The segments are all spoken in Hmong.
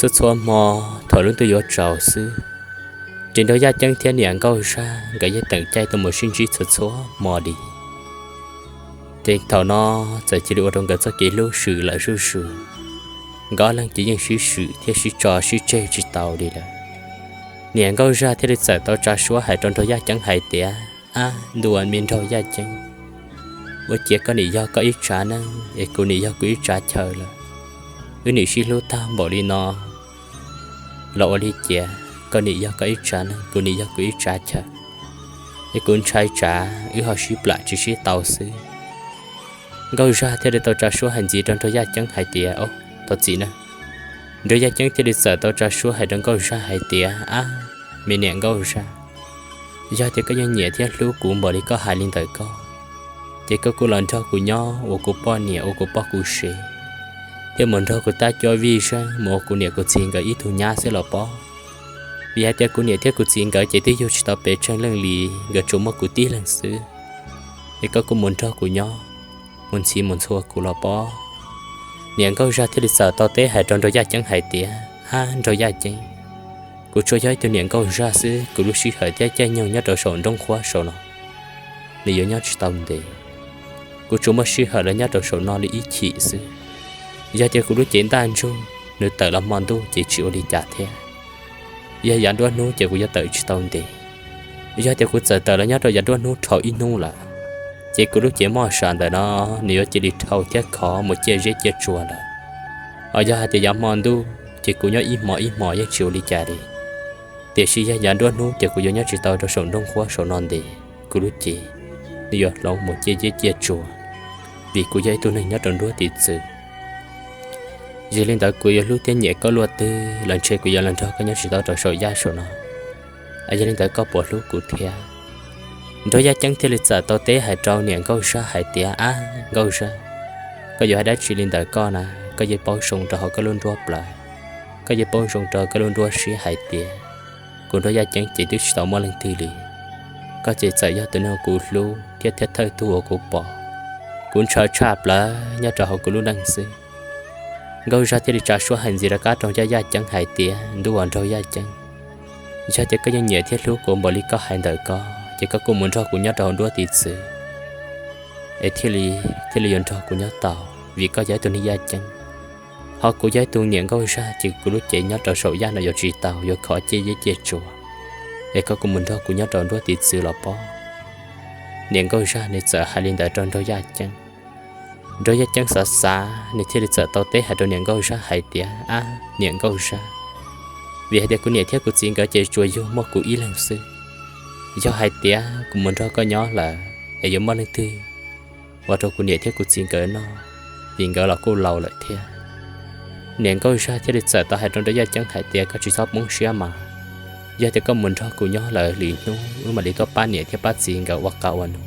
Txhua txhua hmo thaum lub ntuj yuav tsaus xwb, ces nraug Yaj Ceeb thiab niam nkauj zaj nkawd yeej teem caij tuaj mus sib ntsib txhua txhua hmo li. Ces thaum no txawm cia li ua rau nkawd txoj kev hlub swm lawm zuj zus. Nkawd ob leeg ces yeej sib swm thiab sib tso sib tseg tsis tau li lawm. Niam nkauj zaj thiaj li txawm tau tsa suab hais rau nraug Yaj Ceeb hais tias, Ab, ntuj, me nraug Yaj Ceeb, ua ciav koj nim yog koj ib tsav neeg es kuv nim yog kuv ib tsav chaw lawm. Wb nim sib hlub tag npaum li no los ua li cas koj nim yog koj ib tsav neeg, kuv nim yog kuv ib tsav chaw, es kuv ntshai tsam wb ho sib plam tsis sib tau xwb. Nkauj zaj thiaj li tau tsa suab hais ntxiv rau nraug Yaj Ceeb hais tias, Au, thov txim na. Nraug Yaj Ceeb thiaj li txawm tau tsa suab hais rau nkauj zaj hais tias, Ab, me niam nkauj zaj, yog tias koj yeej nyiam thiab hlub kuv npaum li koj hais li ntawm koj, ces koj kuj los nrog kuv nyob ua kuv poj niam ua kuv poj kuv sev, thiab mus nrog kuv tab cuab vij zeej mus ua kuv niam kuv txiv nkawd ib tug nyab xwb los pob. Vim hais tias kuv niam thiab kuv txiv nkawd ces twb yug tsis tau pes tsawg leej li, nkawd tsuas muaj kuv tib leeg xwb. Es koj kuj mus nrog kuv nyob, mus ntxhi mus ntxhua kuv los pob. Niam nkauj zaj thiaj li txawm tau teb hais rau nraug Yaj Ceeb hais tias, Ab, nraug Yaj Ceeb, kuv tsuas yog ib tug niam nkauj zaj xwb, kuv lub sij hawm thiab caij nyoog nyob rau saum nroog qhuab saum no nws yuav nyob tsis tau ntev. Kuv tsuas muaj sij hawm los nyob rau saum no li ib chim xwb. Yog tias kuv lub cev ntaj ntsug nws tawm los hmo ntuj ces tsis ua li cas thiab. Yog yav nruab hnub ces kuv yuav tawm tsis tau ntev. Yog tias kuv txawm tawm los nyob rau yav nruab hnub dhau ib hnub lawm, ces kuv lub cev moj sam ntawm no nws yuav cia li dhau thiab khov mus ciaj zeb ciaj tsua lawm. Ho yog hais tias yav hmo ntuj ces kuv nyob ib hmos ib hmos yeej tsis ua li cas li. Tiam sis yog yav nruab hnub ces kuv yuav nyob tsis tau rau saum nroog qhuab saum no ntev, kuv lub cev nws yuav hloov mus ciaj zeb ciaj tsua, vim kuv yog ib tug neeg nyob rau nruab tiv txwv. Yog li ntawd kuv yuav hlub thiab nyiam koj luaj twg los ntshe kuv yuav los nrog koj nyob tsis tau rau saum yaj saum no. Yog li ntawd koj puas hlub kuv thiab? Nraug Yaj Ceeb thiaj li txawm tau teb hais rau niam nkauj zaj hais tias, Ab, nkauj zaj, koj yuav hais dab tsi li ntawm koj na? Koj yeej paub zoo rau hauv koj lub nruab plawv, koj yeej paub zoo rau koj lub nruab siab hais tias kuv nraug Yaj Ceeb ces twb tsis tau muaj leej twg li. Koj ces txawm yog tus neeg kuv hlub thiab thiab thawj tug uas kuv pom, kuv ntshaw tshaj plaws nyob rau hauv kuv lub neej xwb. Nkauj zaj thiaj li tsa suab hais ntxiv rov qab rau Yaj Ceeb hais tias, Ntuj, ua nraug Yaj Ceeb, yog tias koj yeej nyiam thiab hlub kuv npaum li koj hais ntawm koj ces koj kuj mus nrog kuv nyob rau hauv nruab tiv txwv, es thiaj li, thiaj li yuav nrog kuv nyob tau, vim koj yog ib tug neeg Yaj Ceeb, ho kuv yog ib tug niam nkauj zaj ces kuv lub cev nyob rau saum yaj no yuav tsis tau, yuav khov ciaj zeb ciaj tsua, es koj kuj mus nrog kuv nyob rau nruab tiv txwv los pob. Niam nkauj zaj nws txawm hais li ntawd rau nraug Yaj Ceeb. Nraug Yaj Ceeb xav xav nws thiaj li txawm tau teb hais rau niam nkauj zaj hais tias, Ab, niam nkauj zaj, vim hais tias kuv niam thiab kuv txiv nkawd ces tsuas yug muaj kuv ib leeg xwb. Yog hais tias kuv mus nrog koj nyob lawm es yuav muaj leej twg ua rau kuv niam thiab kuv txiv nkawd noj, vim nkawd los kuj laus lawm thiab. Niam nkauj zaj thiaj li txawm tau hais rau nraug Yaj Ceeb hais tias, Koj tsis txhob poob siab mas, yog tias koj mus nrog kuv nyob lawm lwm hnub wb mam li tuaj pab niam thiab pab txiv nkawd ua qab ua num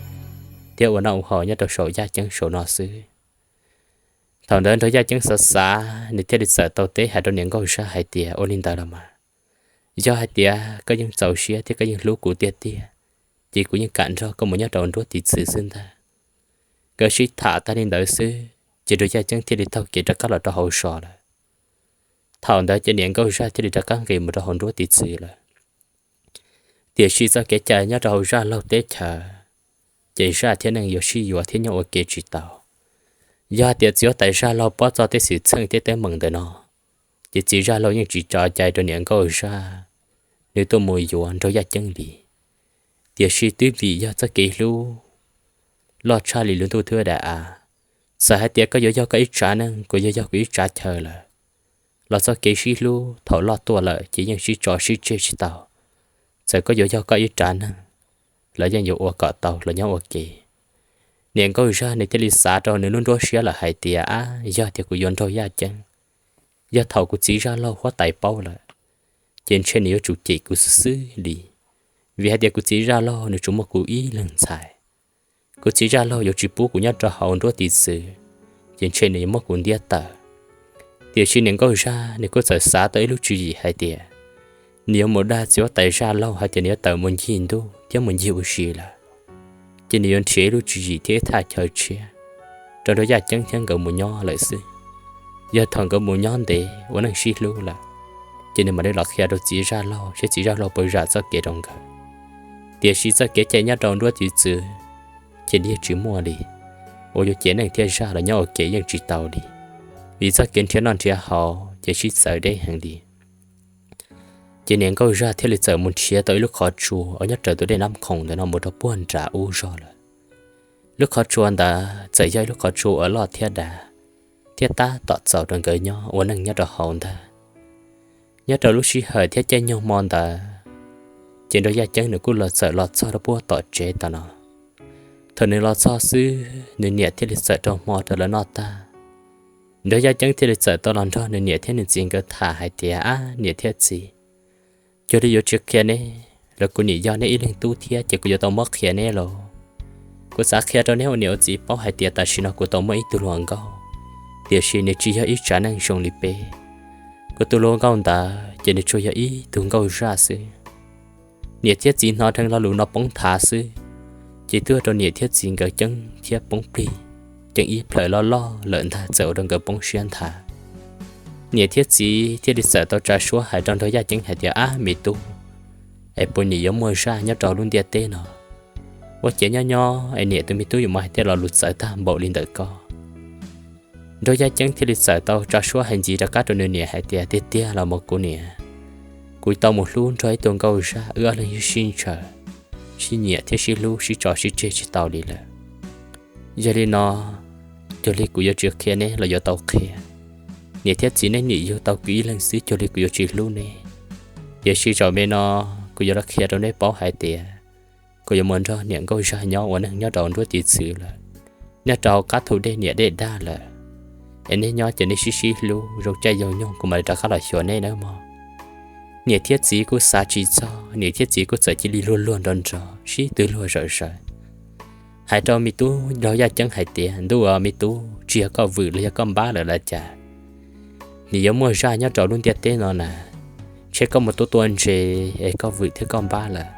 thiab ua noj ua haus nyob rau saum yaj ceeb saum no xwb. Thaum ntawd nraug Yaj Ceeb xav xav nws thiaj li txawm tau teb hais rau niam nkauj zaj hais tias, Ua li ntawd los mas, yog hais tias koj yeej txaus siab thiab koj yeej hlub kuv tiag tiag, ces kuv yeej kam nrog koj mus nyob rau nruab tiv txwv xwb ntag. Nkawd sib tham tag li ntawd xwb, ces nraug Yaj Ceeb thiaj li taug kev rov qab los rau hauv zos lawm. Thaum ntawd ces niam nkauj zaj thiaj li rov qab nqis mus rau hauv nruab tiv txwv lawm. Tiam sis txoj kev cai nyob rau hauv zaj laug teb chaws, ces zaj thiab neeg yuav sib yuav thiab nyob ua ke tsis tau. Yog hais tias txiv huab tais zaj laug paub txog tej xwm txheej thiab teeb meem ntawm no, ces txiv zaj laug yeej tsis tso cai rau niam nkauj zaj nws tuaj mus yuav nraug Yaj Ceeb li. Tiam sis twb vim yog txoj kev hlub loj tshaj li lub ntuj thiab daim av, txawm hais tias koj yuav yog koj ib tsav neeg, kuv yuav yog kuv ib tsav chaw lawm, los txoj kev sib hlub thaum loj tuaj lawm ces yeej sib tso sib tseg tsis tau. Txawm koj yuav yog koj ib tsav neeg, lawv yeej yuav ua kom tau los nyob ua ke. Niam nkauj zaj nws thiaj li xav rau nws lub nruab siab lawm hais tias, Ab, yog tias kuv yuav nraug Yaj Ceeb, yog thaum kuv txiv zaj laug huab tais paub lawm, ces ntshe nws yuav tsum cem kuv xwb xwb li. Vim hais tias kuv txiv zaj laug nws tsuas muaj kuv ib leeg ntxhais. Kuv txiv zaj laug yuav tsis pub kuv nyob rau hauv nruab tiv txwv, ces ntshe nws yuav muab kuv ntiab tawm. Tiam sis niam nkauj zaj nws kuj txawm xav tau ib lub tswv yim hais tias, nws yuav mus dag txiv huab tais zaj laug hais tias nws yuav tawm mus ncig ntuj thiab mus ncig ua si lawm, ces nws yuav nrhiav ib lub tswv yim thiab ib thaj chaw tshiab rau nraug Yaj Ceeb thiab nkawd mus nyob lawm xwb. Yog thaum nkawd mus nyob ntev ua neej sib hlub lawm, ces nws mam li los qhia rau txiv zaj laug seb txiv zaj laug puas zam txoj kev rau nkawd. Tiam sis txoj kev cai nyob rau nruab tiv txwv ces yeej tsis muaj li. Uas yuav cev neeg thiab zaj los nyob ua ke yeej tsis tau li, vim txoj kev nrhiav noj nrhiav haus ces sib txawv deb heev li. Ces niam nkauj zaj thiaj li txawm mus nrhiav tau ib lub qhov tsua uas nyob raws tus dej Nab Khoom ntawm no mus rau puag nram ub zog lawm. Lub qhov tsua ntawd txawm yog ib lub qhov tsua uas loj thiab dav, thiab tab tom txaus rau nkawd nyob ua neej nyob rau hauv ntag. Nyob rau lub sij hawm thiab caij nyoog hmo ntawd, ces Nraug Yaj Ceeb nws kuj los txawm los txog rau puag tom tsev tom no. Thaum nws los txog xwb, nws niam thiaj li txawm rau hmo rau lawv noj tag. Nraug Yaj Ceeb thiaj li txawm tau los nrog nws niam thiab nws txiv nkawd tham hais tias, Ab niam thiab txiv, cuag li yuav tsis qhia neb los kuv niam yog neb ib leeg tub thiab ces kuv yuav tau muab qhia neb los. Kuv xav qhia rau neb ua niam ua txiv paub hais tias tam sim no kuv tau muaj ib tug hluas nkauj, tiam sis nws tsis yog ib tsav neeg zoo li peb. Kuv tus hluas nkauj ntawd ces nws tsuas yog ib tug nkauj zaj xwb. Niam thiab txiv hnov dheev lo lus no poob nthav xwb, ces twb ua rau niam thiab txiv nkawd ceeb thiab poob plig, ceeb ib plhaws loj loj lawm ntag txawm ua rau nkawd poob siab nthav. Niam thiab txiv thiaj li txawm tau tsa suab hais rau Nraug Yaj Ceeb hais tias, Ab me tub, es puas niam yuav muaj zaj nyob rau lub ntiaj teb no? Ua ciav nyob nyob es niam tus me tub yuav mus hais tej lo lus txawv tag npaum li ntawm ko. Nraug Yaj Ceeb thiaj li txawm tau tsa suab hais ntxiv rov qab rau nws niam hais tias, Tiag tiag los mas kuv niam, kuv tau mus hlub nrog ib tug nkauj zaj, wb ob leeg sib ntshaw, sib nyiam thiab sib hlub sib tso sib tseg tsis tau li lawm. Yog li no, cuag li kuv yuav tsis qhia neb los yuav tau qhia. Niam thiab txiv neb niam yug tau kuv ib leeg xwb, cuag li kuv yuav tsis hlub neb. Tiam sis zaum me no kuv yuav los qhia rau neb paub hais tias kuv yuav mus nrog niam nkauj zaj nyob ua neeg nyob rau nruab tiv txwv lawm, nyob rau qab thu dej niam dej dag lawm. Es neb nyob ces neb sib sib hlub, zoo caij zoo nyoog kuv mam li rov qab los xyuas neb nawb mog. Niam thiab txiv kuj xav tsis txog, niam thiab txiv kuj txawm cia li luag luag nrov nrov sib twv luag zom zaws. Hais rau me tub Nraug Yaj Ceeb hais tias, Ntuj aw me tub, tsis yog koj vwm los yog koj npab lawm los cas, nws yuav muaj zaj nyob rau lub ntiaj teb no na. Ntshe koj mus tua tua ntses es koj vwm thiab koj npab lawm,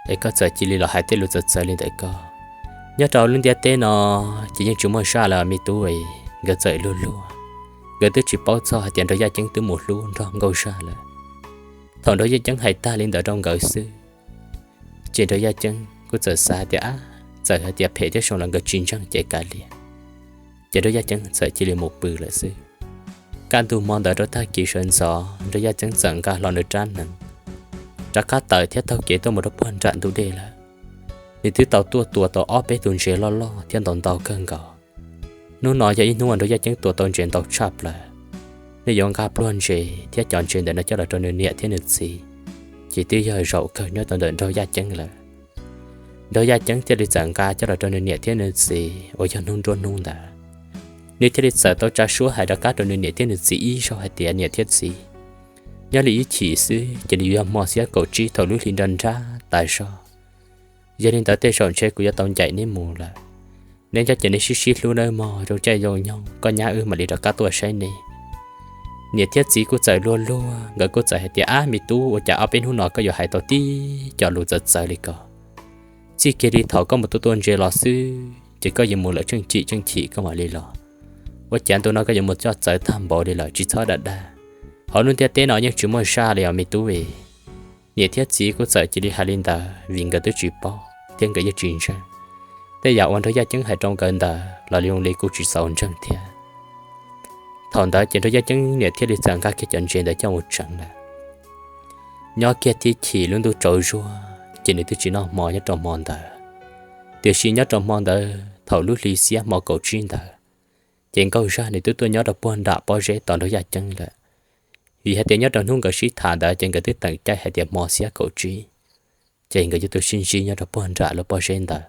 es koj txawm cia li los hais tej lus txawv txawv li ntawm ko. Nyob rau lub ntiaj teb no ces yeej tsis muaj zaj lawm me tub. Nkawd txawm luag luag, nkawd twb tsis paub txog hais tias Nraug Yaj Ceeb twb mus hlub nrog nkauj zaj lawm. Thaum Nraug Yaj Ceeb hais tag li ntawd rau nkawd xwb, ces Nraug Yaj Ceeb kuj txawm xav hais tias, Ab, txawm hais tias phem thiab zoo los nkawd tsis ntseeg ces kav liam. Ces Nraug Yaj Ceeb txawm cia li mus pw lawm xwb. Kaj ntug hmo ntawd rau tag kis sawv ntxov Nraug Yaj Ceeb txawm nqa hlo nws rab hneev rov qab tawm thiab taug kev tuaj mus rau puag nram ntug dej lawm. Nws twb tau tuaj tua tau ob peb tug ntses loj loj thiab ntau ntau kawg nkaus. Hnub no yog ib hnub uas Nraug Yaj Ceeb tua tau ntses ntau tshaj plaws. Nws yuav nqa pluag ntses thiab cov ntses ntawm no coj los rau nws niam thiab nws txiv, ces twb yog zaum kawg nyob tau ntawm Nraug Yaj Ceeb lawm. Nraug Yaj Ceeb thiaj li txawm nqa coj los rau nws niam thiab nws txiv uas yog hnub nruab hnub ntawd. Nws thiaj li txawm tau tsa suab hais rov qab rau nws niam thiab nws txiv ib zaug hais tias, Niam thiab txiv, nyob li ib chim xwb ces nws yuav yog hmo xiab kaum tsib thaum lub hli nrab nrab tas zog. Yog li ntawd tej zaum ntshe kuv yuav tau ncaim neb mus lawm. Neb nyob ces neb sib sib hlub nawb mog, zoo caij zoo nyoog koj nyab wb mam li rov qab tuaj saib neb. Niam thiab txiv kuj txawm luag luag, nkawd kuj txawm hais tias, Ab me tub, ua cas ob peb hnub no koj yuav hais tau tib co lus txawv txawv li ko? Txij kiag li thaum koj mus tua tua ntses los xwb ces koj yuav mus lawm tseem chim tseem chim koj mam li los. Ua cas ntu no koj yuav mus coj txawv tag npaum li lawm, tsis txhob dag dag. Hauv lub ntiaj teb no yeej tsis muaj zaj li os me tub. Niam thiab txiv kuj txawm cia li hais li ntawd vim nkawd twb tsis paub thiab nkawd yeej tsis ntseeg. Tej yam uas Nraug Yaj Ceeb hais rau nkawd ntawd los li zoo li kuj tsis txaus ntseeg thiab. Thaum ntawd ces Nraug Yaj Ceeb niam thiaj li txawm nqa kiag cov ntses ntawd coj mus tseev lawm. Nyob kiag tib chim lub ntuj tsaus zuag ces nws twb tsis noj hmo nyob rau hmo ntawd. Tiam sis nyob rau hmo ntawd thaum lub hli xiab hmo kaum tsib ntawd, ces nkauj zaj nws twb tuaj nyob rau puag nram pob zeb tos Nraug Yaj Ceeb lawm. Vim hais tias nyob rau hnub nkawd sib tham ntawd ces nkawd twb teem caij hais tias hmo xiab kaum tsib, ces nkawd yuav tuaj sib ntsib nyob rau puag nram lub pob zeb ntawd.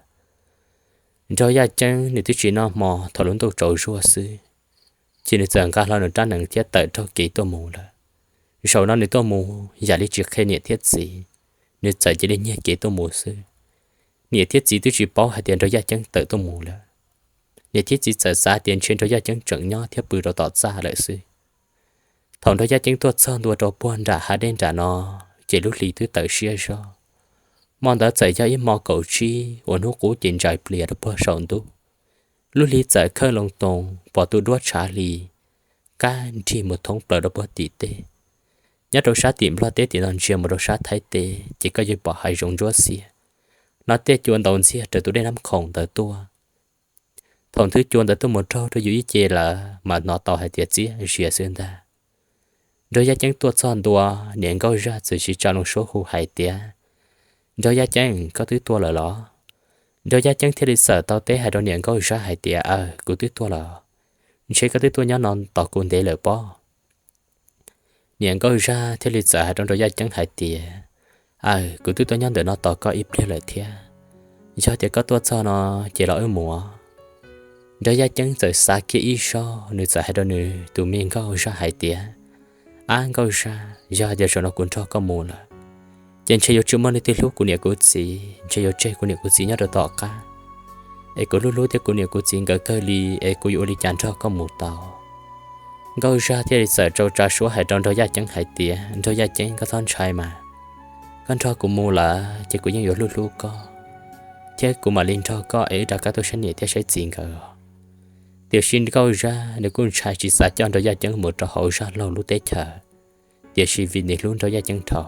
Nraug Yaj Ceeb nws twb tsis noj hmo thaum lub ntuj tsaus zuag xwb, ces nws txawm nqa hlo nws rab hneev thiab tawm raug kev tuaj mus lawm. Zaum no nws tuaj mus yam li tsis qhia niam thiab txiv, nws txawm cia li nyiag kev tuaj mus xwb. Niam thiab txiv twb tsis paub hais tias Nraug Yaj Ceeb tawm tuaj mus lawm. Niam thiab txiv txawm xav tias ntshe Nraug Yaj Ceeb tseem nyob thiab pw rau tom txaj lawm xwb. Thaum Nraug Yaj Ceeb tuaj txog ntua rau puag nram hav dej nram no, ces lub hli twb tawm siab zog. Hmo ntawd txawm yog ib hmo kaum tsib uas hnub qub ces ntsais plias rau puag saum ntuj. Lub hli txawm khawb loo toos pom tus duab tshav hli qab nrig mus thoob plaws rau puag tim tej. Nyob rau sab tim Nplog teb tim no ntsia mus rau sab Thaib teb ces koj yeej pom hav zoov ntsuab xiab, hnov tej cua ntaus ntxiag raws tus dej Nab Khoom ntawd tuaj. Thaum nthwv cua ntawd tuaj mus raug rau yus ib ce lawm mas hnov tau hais tias txiab zias xwb ntag. Nraug Yaj Ceeb tuaj txog ntua, niam Nkauj Zaj txawm siv tsa loo suab hu hais tias, Nraug Yaj Ceeb, koj twb tuaj lawm los? Nraug Yaj Ceeb thiaj li txawm tau teb hais rau niam Nkauj Zaj hais tias, Aws, kuv twb tuaj lawm. Ntshe koj twb tuaj nyob no tos kuv ntev lawm pob. Niam Nkauj Zaj thiaj li txawm hais rau Nraug Yaj Ceeb hais tias, Aws, kuv twb tuaj nyob ntawm no tos koj ib pliag lawm thiab. Yog tias koj tuaj txog no ces los wb mus. Nraug Yaj Ceeb txawm xav kiag ib zaug, nws txawm hais rau nws tus me Nkauj Zaj hais tias, Ab Nkauj Zaj, yog tias zaum no kuv nrog koj mus lawm ces ntshe yuav tsis muaj leej twg hlub kuv niam kuv txiv, ntshe yuav tseg kuv niam kuv txiv nyob rau tom qab, es kuv hlub hlub thiab kuv niam kuv txiv nkawd kawg li, es kuv yuav ua li cas nrog koj mus tau? Nkauj Zaj thiaj li txawm rau tsa suab hais rau Nraug Yaj Ceeb hais tias, Nraug Yaj Ceeb, koj txhob ntshai mas, koj nrog kuv mus lawm ces kuv yeej yuav hlub hlub koj, thiab kuv mam li nrog koj es wb rov qab tuaj saib niam thiab saib txiv nkawd. Tiam sis Nkauj Zaj nws kuj ntshai tsis xav coj Nraug Yaj Ceeb mus rau hauv Zaj Laug lub teb chaws, tiam sis vim nws hlub Nraug Yaj Ceeb dhau,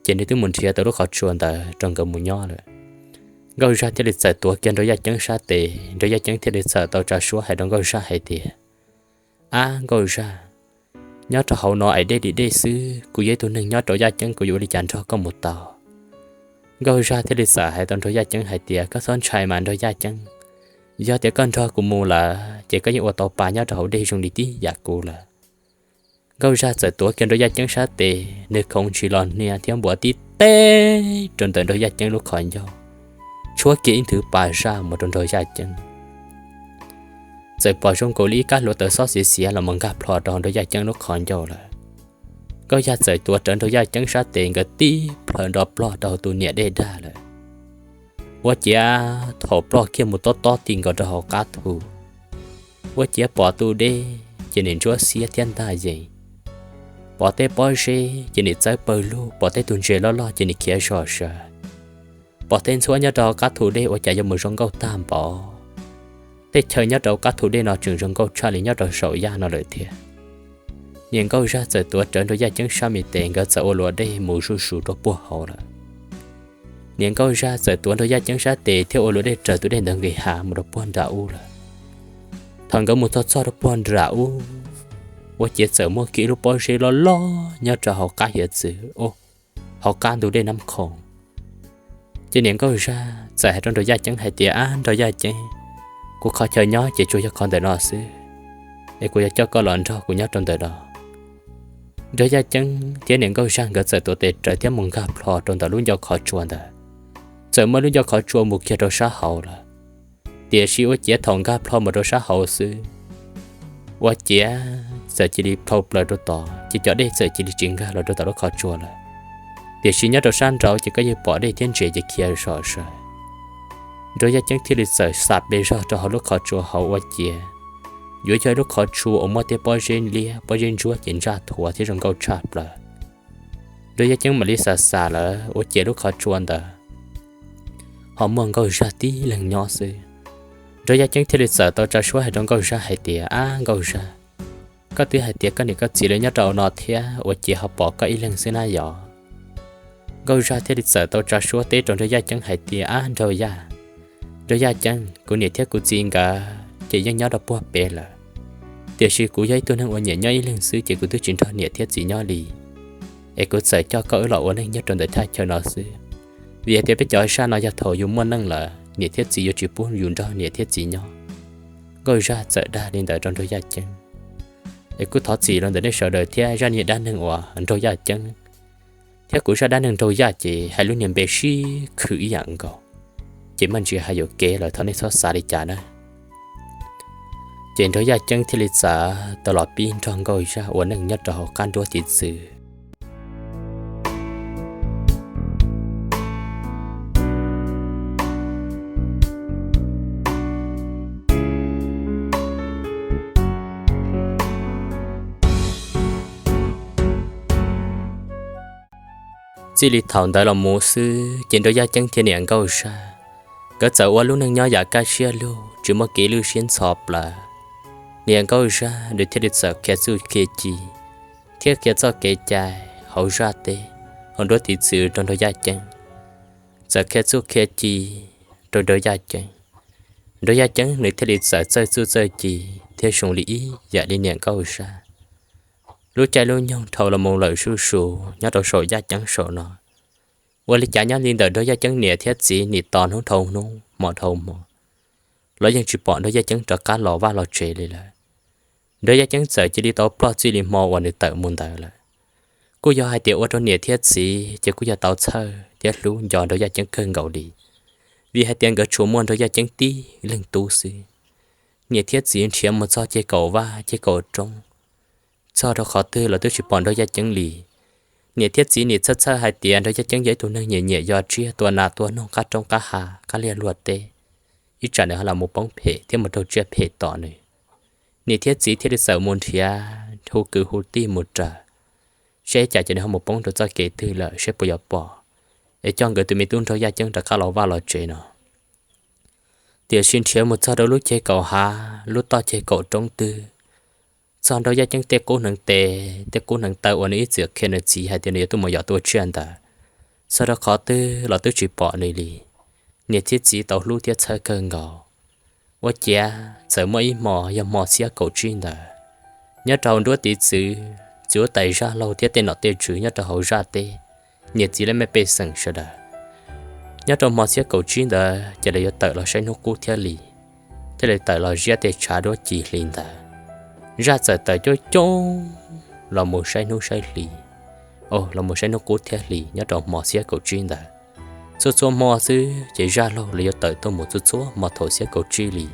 ces nws twb mus nrhiav tau lub qhov tsua ntawd rau nkawd mus nyob lawm. Nkauj Zaj thiaj li txawm tuav kiag Nraug Yaj Ceeb sab tes, Nraug Yaj Ceeb thiaj li txawm tau tsa suab hais rau Nkauj Zaj hais tias, Ab Nkauj Zaj, nyob rau hauv no es dej li dej xwb, kuv yog ib tug neeg nyob rau Yaj Ceeb, kuv yuav ua li cas nrog koj mus tau? Nkauj Zaj thiaj li txawm hais tau Nraug Yaj Ceeb hais tias, Koj txhob ntshai mas Nraug Yaj Ceeb, yog tias koj nrog kuv mus lawm ces koj yeej ua tau pa nyob rau hauv dej zoo li tib yam kuv lawm. Nkauj Zaj txawm tuav kiag Nraug Yaj Ceeb sab tes, nws khoov ntshis los hnia thiab npuav tib teg rau ntawm Nraug Yaj Ceeb lub qhov ncauj, tshuab kiag ib nthwv pa zaj mus rau Nraug Yaj Ceeb. Txawm pom zoo nkaus li ib kab hluav taws xob xiav xiav los mus nkag plho rau hauv Nraug Yaj Ceeb lub qhov ncauj lawm. Nkauj Zaj txawm tuav rawv Nraug Yaj Ceeb sab tes, nkawd tib plhaw nrov plog rau hauv tus niam dej dag lawm. Ua ciav thaum ploj kiag mus tob tob ti nkaus rau hauv qab thu, ua ciav pom tus dej ces nim ntsuab xiab thiab ntag yees, pom tej pob zeb ces nim txawb pawg lug, pom tej tug ntses loj loj ces nim khiav zom zaws, pom tej ntxhuab nyob rau hauv qab thu dej ua cas yuav mus zoo nkauj tag npaum. Tej chaw nyob rau hauv qab thu dej no tseem zoo nkauj tshaj li nyob rau saum yaj no lawm thiab. Niam Nkauj Zaj txawm tuav rawv Nraug Yaj Ceeb sab me tes, nkawd txawm ua luam dej mus zuj zus rau puag hauv lawm. Niam Nkauj Zaj txawm tuav Nraug Yaj Ceeb sab tes thiab ua luam dej raws tus dej ntawd nqis hav mus rau puag nram ub lawm. Thaum nkawd mus txog txog rau puag nram ub, ua ciav txawm muaj kiag ib lub pob zeb loj loj nyob rau hauv qab hiav txwv, hauv qab ntug dej Nab Khoom. Ces niam Nkauj Zaj txawm hais rau Nraug Yaj Ceeb hais tias, Ab Nraug Yaj Ceeb, kuv qhov chaw nyob ces tsuas yog qhov ntawm no xwb, es kuv yuav coj koj los nrog kuv nyob rau ntawm no. Nraug Yaj Ceeb thiab niam Nkauj Zaj nkawd txawm tuav tes rawv thiab mus nkag plho rau ntawm lub ncauj qhov tsua ntawd. Txawm muaj lub ncauj qhov tsua mus kiag rau sab hauv lawm, tiam sis ua ciav thaum nkag plho mus rau sab hauv xwb, ua ciav txawm cia li plhau plaws rau tod ces cov dej txawm cia li tsis nkag los rau tom lub qhov tsua lawm. Tiam sis nyob rau sab nraud ces koj yeej pom dej thiab ntses ces khiav zom zaws. Nraug Yaj Ceeb thiaj li txawm xam pes zog rau hauv lub qhov tsua hauv ua ciav yuav yog ib lub qhov tsua uas muaj tej pob zeb liab pob zeb ntsuab ces ntsaj thuav thiab zoo nkauj tshaj plaws. Nraug Yaj Ceeb mam li xam xam lawm ua ciav lub qhov tsua ntawd ho muaj Nkauj Zaj tib leeg nyob xwb. Nraug Yaj Ceeb thiaj li txawm tau tsa suab hais rau Nkauj Zaj hais tias, Ab Nkauj Zaj, koj twb hais tias koj niam koj txiv lawv nyob rau no thiab ua ciav ho pom koj ib leeg xwb na yog? Nkauj Zaj thiaj li txawm tau tsa suab teb rau Nraug Yaj Ceeb hais tias, Ab Nraug Yaj, Nraug Yaj Ceeb, kuv niam thiab kuv txiv nkawd ces yeej nyob rau puag pem lawm, tiam sis kuv yog ib tug neeg uas nyiam nyob ib leeg xwb ces kuv twb tsis nrog niam thiab txiv nyob li, es kuv txawm coj koj wb los ua neej nyob rau ntawm thaj chaw no xwb, vim hais tias peb cov zaj no yog thaum yus muaj neej lawm niam thiab txiv yuav tsis pub yus nrog niam thiab txiv nyob. Nkauj Zaj txawm dag li ntawd rau Nraug Yaj Ceeb. Es kuj thov txim los ntawm nej sawv daws thiab zaj niag dab neeg uas Nraug Yaj Ceeb thiab kuv zaj dab neeg Nraug Yaj ces hais lub niag npe sib khwm ib yam nkaus, ces maj ntsis hais yuam kev lawm thov nej txhob xav li cas na. Ces Nraug Yaj Ceeb thiaj li txawm tau los pib nrog Nkauj Zaj ua neej nyob rau hauv qab nruab tiv txwv. Txij li thaum ntawd los mus xwb ces Nraug Yaj Ceeb thiab niam Nkauj Zaj nkawd txawm ua lub neej nyob yam kaj siab lug tsis muaj kev lwj siab ntxhov plaws. Niam Nkauj Zaj nws thiaj li txawm khiav txuj khiav ci, thiab qhia txoj kev cai hauv zaj teb, hauv nruab tiv txwv rau Nraug Yaj Ceeb. Txawm qhia txuj qhia ci rau Nraug Yaj Ceeb, Nraug Yaj Ceeb nws thiaj li txawm txawj txuj txawj ci thiab zoo li ib yam li niam Nkauj Zaj. Lub caij lub nyoog dhau los mus lawm zuj zus nyob rau saum yaj ceeb saum no, ua li cas nyob li ntawm Nraug Yaj Ceeb niam thiab txiv nim tos hnub dhau hnub hmo dhau hmo los yeej tsis pom Nraug Yaj Ceeb rov qab los vaj los tsev li lawm. Nraug Yaj Ceeb txawm cia li tau ploj txij li hmo uas nws tawm mus ntawd lawm. Kuj yog hais tias ua rau niam thiab txiv ces kuj yog tau txhawj thiab hlub nco Nraug Yaj Ceeb kawg nkaus li, vim hais tias nkawd tsuas muaj Nraug Yaj Ceeb tib leeg tub xwb. Niam thiab txiv nrhiav mus txog ceg kaum vaj ceg kaum roob, txog rau qhov twg los twb tsis pom Nraug Yaj Ceeb li. Niam thiab txiv nim txhawj txhawj hais tias Nraug Yaj Ceeb yog ib tug neeg nyiam nyiam yos tsiaj tua nas tua noog qab roob qab hav qab liaj luag teb, ib tsam nws ho los mus poob phem thiab mus raug tsiaj phem tom nws. Niam thiab txiv thiaj li txawm mus nrhiav hu kwv hu tij mus raws, saib cas ces nws ho mus poob rau txoj kev twg lawm seb puas yuav pom, es coj nkawd tus me tub Nraug Yaj Ceeb rov qab los vaj los tsev no. Tiam sis nrhiav mus txog rau lub ceg kaum hav lub toj ceg kaum roob twg, txog Nraug Yaj Ceeb tej qub hneev tes tej qub hneev taw uas nws ib txwm qhia nws txiv hais tias nws yuav tuaj mus yos tua tsiaj ntawd, txog rau qhov twg los twb tsis pom nws li. Niam thiab txiv tau hlub thiab txhawj kawg nkaus. Ua ciav txawm muaj ib hmo yog hmo xiab kaum tsib ntawd, nyob rau hauv nruab tiv txwv, txiv huab tais Zaj Laug thiab tej nom tej tswv nyob rau hauv zaj teb, niam txiv laj mej pej xeem sawv daws, nyob rau hmo xiab kaum tsib ntawd ces lawv yuav tawm los saib hnub qub thiab hli, thiaj li tawm los ziab tej tshav duab ci hli ntawd. Zaj txawm tawm coob coob los mus saib hnub saib hli, los mus saib hnub qub thiab hli nyob rau hmo xiab kaum tsib ntawd. Txhua txhua hmo xwb ces Zaj Laug lawv yuav tawm tuaj mus txhua txhua hmo thaum xiab kaum tsib li.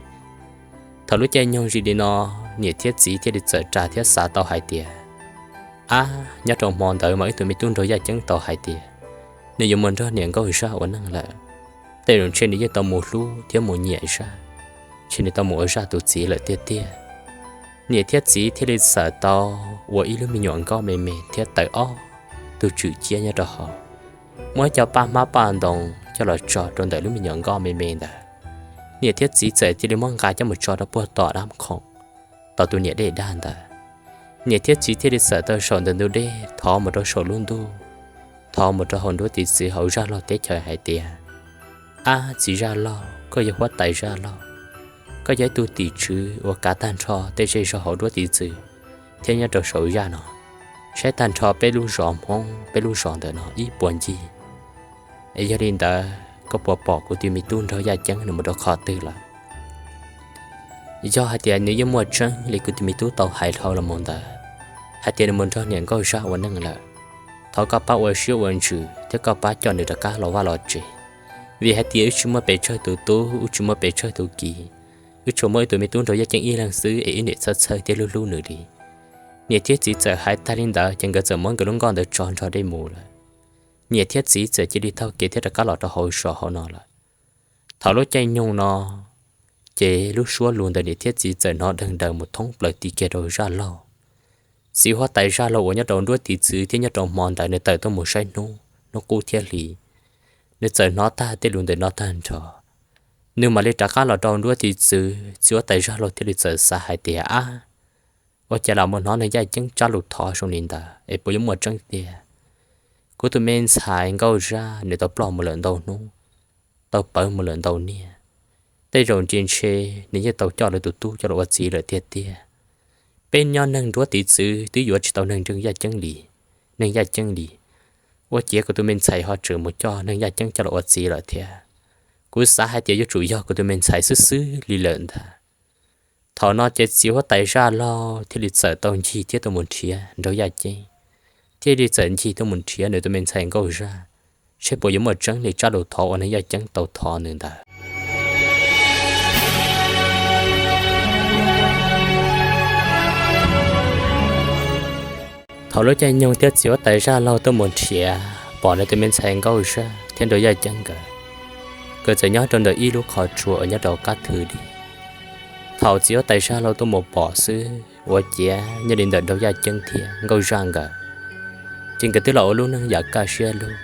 Thaum lub caij nyoog zim li no, niam thiab txiv thiaj li txawm ras thiab xav tau hais tias, ab, nyob rau hmo ntawd mas ib tug me tub Nraug Yaj Ceeb tau hais tias nws yuav mus nrog niam Nkauj Zaj ua neej lawm, tej zaum ntshe nws yeej tau mus hlub thiab mus nyiam Zaj, ntshe nws tau mus ua Zaj tus txiv lawm tiag tiag. Niam thiab txiv thiaj li txawm tau ua ib lub me nyuam nkoj me me thiab tawm ob tug tswm ciab nyob rau hauv, muab cov paj hmab paj ntoo coj los tso rau ntawm lub me nyuam nkoj me me ntawd. Niam thiab txiv txawm cia li muab nqa coj mus tso rau puag tom dab khoom, tom tus niam dej dag ntawd. Niam thiab txiv thiaj li txawm tau saum ntawm ntug dej thov mus rau saum lub ntuj, thov mus rau hauv nruab tiv txwv hauv Zaj Laug teb chaws hais tias, ab, txiv Zaj Laug, koj yog huab tais Zaj Laug, koj yog ib tug tim tswv uas kav tag nrho tej zej zog hauv nruab tiv txwv thiab nyob rau saum zaj no, saib tag nrho peb lub zos Hmoob peb lub zos ntawm no ib puas ncig. Es yog li ntawd koj puas pom kuv tus me tub Nraug Yaj Ceeb nws mus rau qhov twg lawm? Yog hais tias nws yeej muaj tseeb li kuv tus me tub tau hais dhau los mus ntawd, hais tias nws mus nrog niam Nkauj Zaj ua neej lawm, thov koj pab ua siab ua ntsws thiab koj pab coj nws rov qab los vaj los tsev, vim hais tias wb tsis muaj pes tsawg tus tub, wb tsis muaj pes tsawg tus kiv, wb tsuas muaj ib tug me tub Nraug Yaj Ceeb ib leeg xwb es wb niam txhawj txhawj thiab hlub hlub nws li. Niam thiab txiv txawm hais tag li ntawd ces nkawd txawm muab nkawd lub nkoj ntawd tso nrog dej mus lawm. Niam thiab txiv txawm cia li taug kev thiab rov qab los rau hauv zos hauv no lawm. Thaum lub caij nyoog no, ces lub suab lus ntawm niam thiab txiv txawm hnov deeg daws mus thoob plaws ti kiag rau Zaj Laug. Txiv huab tais Zaj Laug uas nyob rau nruab tiv txwv thiab nyob rau hmo ntawd nws tawm tuaj mus saib hnub, hnub qub thiab hli, nws txawm hnov tag tej lus ntawm no tag nrho, nws mam li rov qab los rau nruab tiv txwv. Txiv huab tais Zaj Laug thiaj li txawm xav hais tias, ab, ua cas los mus hnov neeg Yaj Ceeb tsab lus thov zoo li ntawd es puas yuav muaj tseeb tiag? Kuv tus me ntxhais Nkauj Zaj nws tau ploj mus lawm ntau hnub, tau pawv mus lawm ntau niaj, tej zaum ntsis ntshe nws yeej tau coj lawv tus tub coj los ua txiv lawm tiag tiag. Peb nyob neeg nruab tiv txwv twb yuav tsis tau neeg Yaj Ceeb li, neeg Yaj Ceeb li, ua ciav kuv tus me ntxhais ho tseem mus coj neeg Yaj Ceeb coj los ua txiv lawm thiab. Kuv xav hais tias yuav tsum yog kuv tus me ntxhais xwb xwb li lawm ntag. Thaum no ces txiv huab tais Zaj Laug thiaj li txawm tau ncig thiab tuaj mus nrhiav Nraug Yaj Ceeb, thiaj li txawm ncig tuaj mus nrhiav nws tus me ntxhais Nkauj Zaj, saib puas yuav muaj tseeb li tsab lus thov uas neeg Yaj Ceeb tau thov nws ntawd. Thaum lub caij nyoog thiab txiv huab tais Zaj Laug tuaj mus nrhiav pom nws tus me ntxhais Nkauj Zaj thiab Nraug Yaj Ceeb nkawd, nkawd txawm nyob rau ntawm ib lub qhov tsua uas nyob rau qab thwv li. Thaum txiv huab tais Zaj Laug tuaj mus pom xwb ua ciav nyob li ntawm Nraug Yaj Ceeb thiab Nkauj Zaj nkawd, ces nkawd twb los ua lub neej yam kaj siab lug,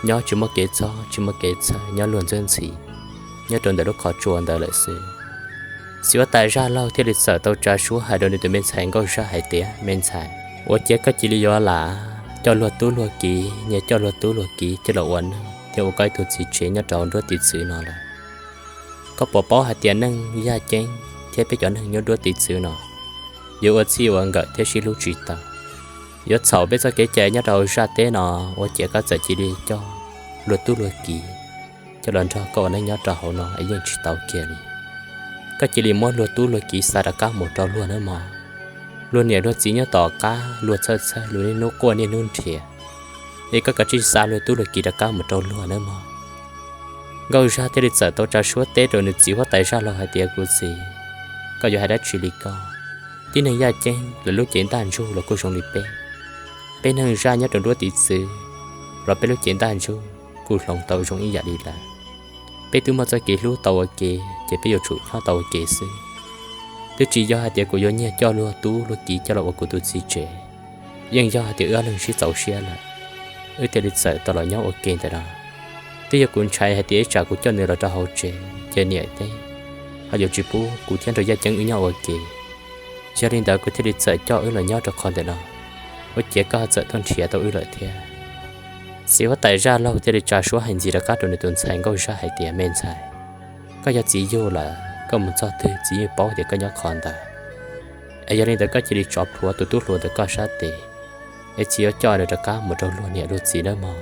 nyob tsis muaj kev txob tsis muaj kev txhawj, nyob luag ntxwb ntxhi nyob rau ntawm lub qhov tsua ntawd lawm xwb. Txiv huab tais Zaj Laug thiaj li txawm tau tsa suab hais rau nws tus me ntxhais Nkauj Zaj hais tias, me ntxhais, Ua ciav koj cia li yuav lam coj luag tub luag kiv, nyias coj luag tub luag kiv coj los ua neej thiab ua koj ib tug txiv tsev nyob rau hauv nruab tiv txwv no lawm. Koj puas paub hais tias neeg yaj ceeb thiab peb cov neeg nyob nruab tiv txwv no yuav ua txij ua nkawm thiab sib hlub tsis tau, yuav txhaum peb txoj kev cai nyob rau hauv zaj teb no. Ua ciav koj txawm cia li coj luag tub luag kiv coj los nrog koj ua neej nyob rau hauv no es yeej tsis tau kiag li. Koj cia li muab luag tub luag kiv xa rov qab mus rau luag nawb mog. Luag niam luag txiv nyob tom qab, luag txhawj txhawj, luag niaj hnub quaj niaj hnub nrhiav, es koj kav tsij xa luag tub luag kiv rov qab mus rau luag nawb mog. Nkauj Zaj thiaj li txawm tau tsa suab teb rau nws txiv huab tais Zaj Laug hais tias, kuv txiv, koj yuav hais dab tsi li koj? Tib neeg yaj ceeb lawv lub cev ntaj ntsug los kuj zoo li peb. Peb neeg zaj nyob rau nruab tiv txwv los peb lub cev ntaj ntsug kuj hloov tau zoo ib yam li lawv. Peb twb muaj txoj kev hlub tau ua ke ces peb yuav tsum nyob tau ua ke xwb. Twb tsis yog hais tias kuv yuav nyiag coj luag tub luag kiv coj los ua kuv tus txiv tsev, yeej yog hais tias wb ob leeg sib txaus siab lawm, wb thiaj li txawm tau los nyob ua ke ntawm no. Twb yog kuv ntshai hais tias ib tsam kuv coj nws los rau hauv tsev ces niam teb ho yuav tsis pub kuv thiab nraug yaj ceeb wb nyob ua ke. Yog li ntawd kuv thiaj li txawm coj wb los nyob rau qhov ntawm no, ua ciav koj ho txawm tuaj nrhiav tau wb lawm thiab. Txiv huab tais Zaj Laug thiaj li tsa suab hais ntxiv rov qab rau nws tus ntxhais Nkauj Zaj hais tias, me ntxhais, koj yog txiv yug lawm, koj mus txog twg txiv yeej paub tias koj nyob qhov ntawd. Es yog li ntawd koj cia li tso plhuav tus tub hluas ntawm koj sab tes, es txiv yuav coj nws rov qab mus rau luag niam luag txiv nawb mog.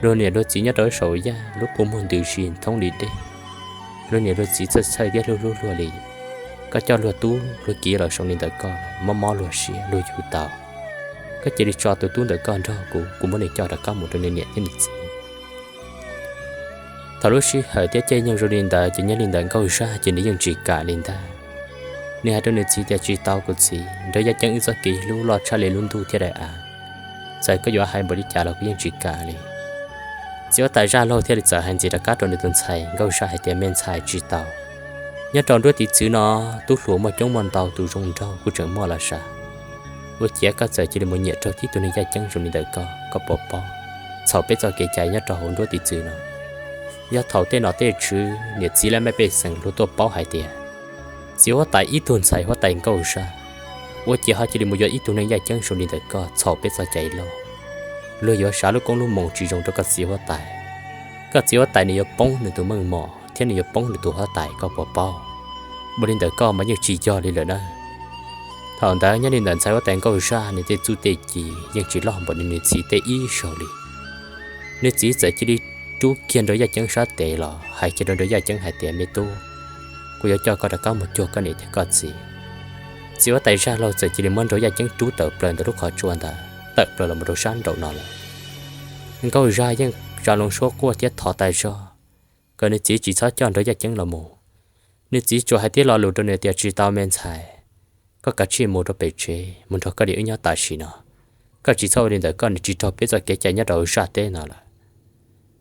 Luag niam luag txiv nyob rau saum yaj, lub kua muag ntws si thoob li dej. Luag niam luag txiv txhawj txhawj thiab hlub hlub luag li. Koj coj luag tub luag kiv los zoo li ntawm koj, mob mob luag siab luag yug tau. Koj cia li tso tus tub ntawm koj nrog kuv, kuv muab nws coj rov qab mus rau nws niam thiab nws txiv. Thaum lub sij hawm thiab caij nyoog zoo li ntawd ces nyob li ntawm Nkauj Zaj ces nws yeej tsis kam li ntag. Nws hais rau nws txiv tias, tsis tau kuv txiv, nraug yaj ceeb wb txoj kev hlub loj tshaj li lub ntuj thiab daim av. Txawm koj yuav hais npaum li cas los kuv yeej tsis kam li. Txiv huab tais Zaj Laug thiaj li txawm hais ntxiv rov qab rau nws tus ntxhais Nkauj Zaj hais tias, me ntxhais, tsis tau. Nyob rau nruab tiv txwv no, tub hluas muaj coob muaj ntau, tus zoo nraug kuj tseem muaj los sav. Ua ciav koj txawm cia li mus nyiam raug tib tug neeg yaj ceeb zoo li ntawm koj, koj puas paub txhaum peb txoj kev cai nyob rau hauv nruab tiv txwv no? Yog thaum tej nom tej tswv niam txiv laj mej pej xeem luag tuaj paub hais tias txiv huab tais ib tug ntxhais huab tais Nkauj Zaj, ua ciav ho cia li mus yuav ib tug neeg yaj ceeb zoo li ntawm koj txhaum peb txoj cai loj, luag yuav sav lub koob lub moos tsis zoo rau koj txiv huab tais. Koj txiv huab tais nws yuav poob nws tus meej mom thiab nws yuav poob nws tus huab tais, koj puas paub? Ua li ntawm koj mas yeej tsis yog li lawm na. Thaum ntawd nyob li ntawm ntxhais huab tais Nkauj Zaj nws tej txuj tej ci yeej tsis loj npaum li nws txiv tej ib zaug li. Nws txiv txawm cia li rub kiag nraug yaj ceeb sab tes los hais kiag rau nraug yaj ceeb hais tias, me tub, kuv yuav coj koj rov qab mus cuag koj niam thiab koj txiv. Txiv huab tais Zaj Laug txawm cia li muab nraug yaj ceeb rub tawm plaws ntawm lub qhov tsua ntawd tawm plaws los mus rau sab nraum no lawm. Nkauj Zaj yeej tsa loo suab quaj thiab thov tas zog kom nws txiv tsis txhob coj nraug yaj ceeb los mus. Nws txiv tsuas hais tib lo lus rau nws tias, tsis tau me ntxhais, koj kav tsij mus rau pem tsev mus nrog koj li wb nyob tam sim no. Koj tsis txhob ua li ntawm koj, nws tsis raug peb txoj kev cai nyob rau zaj teb no lawm.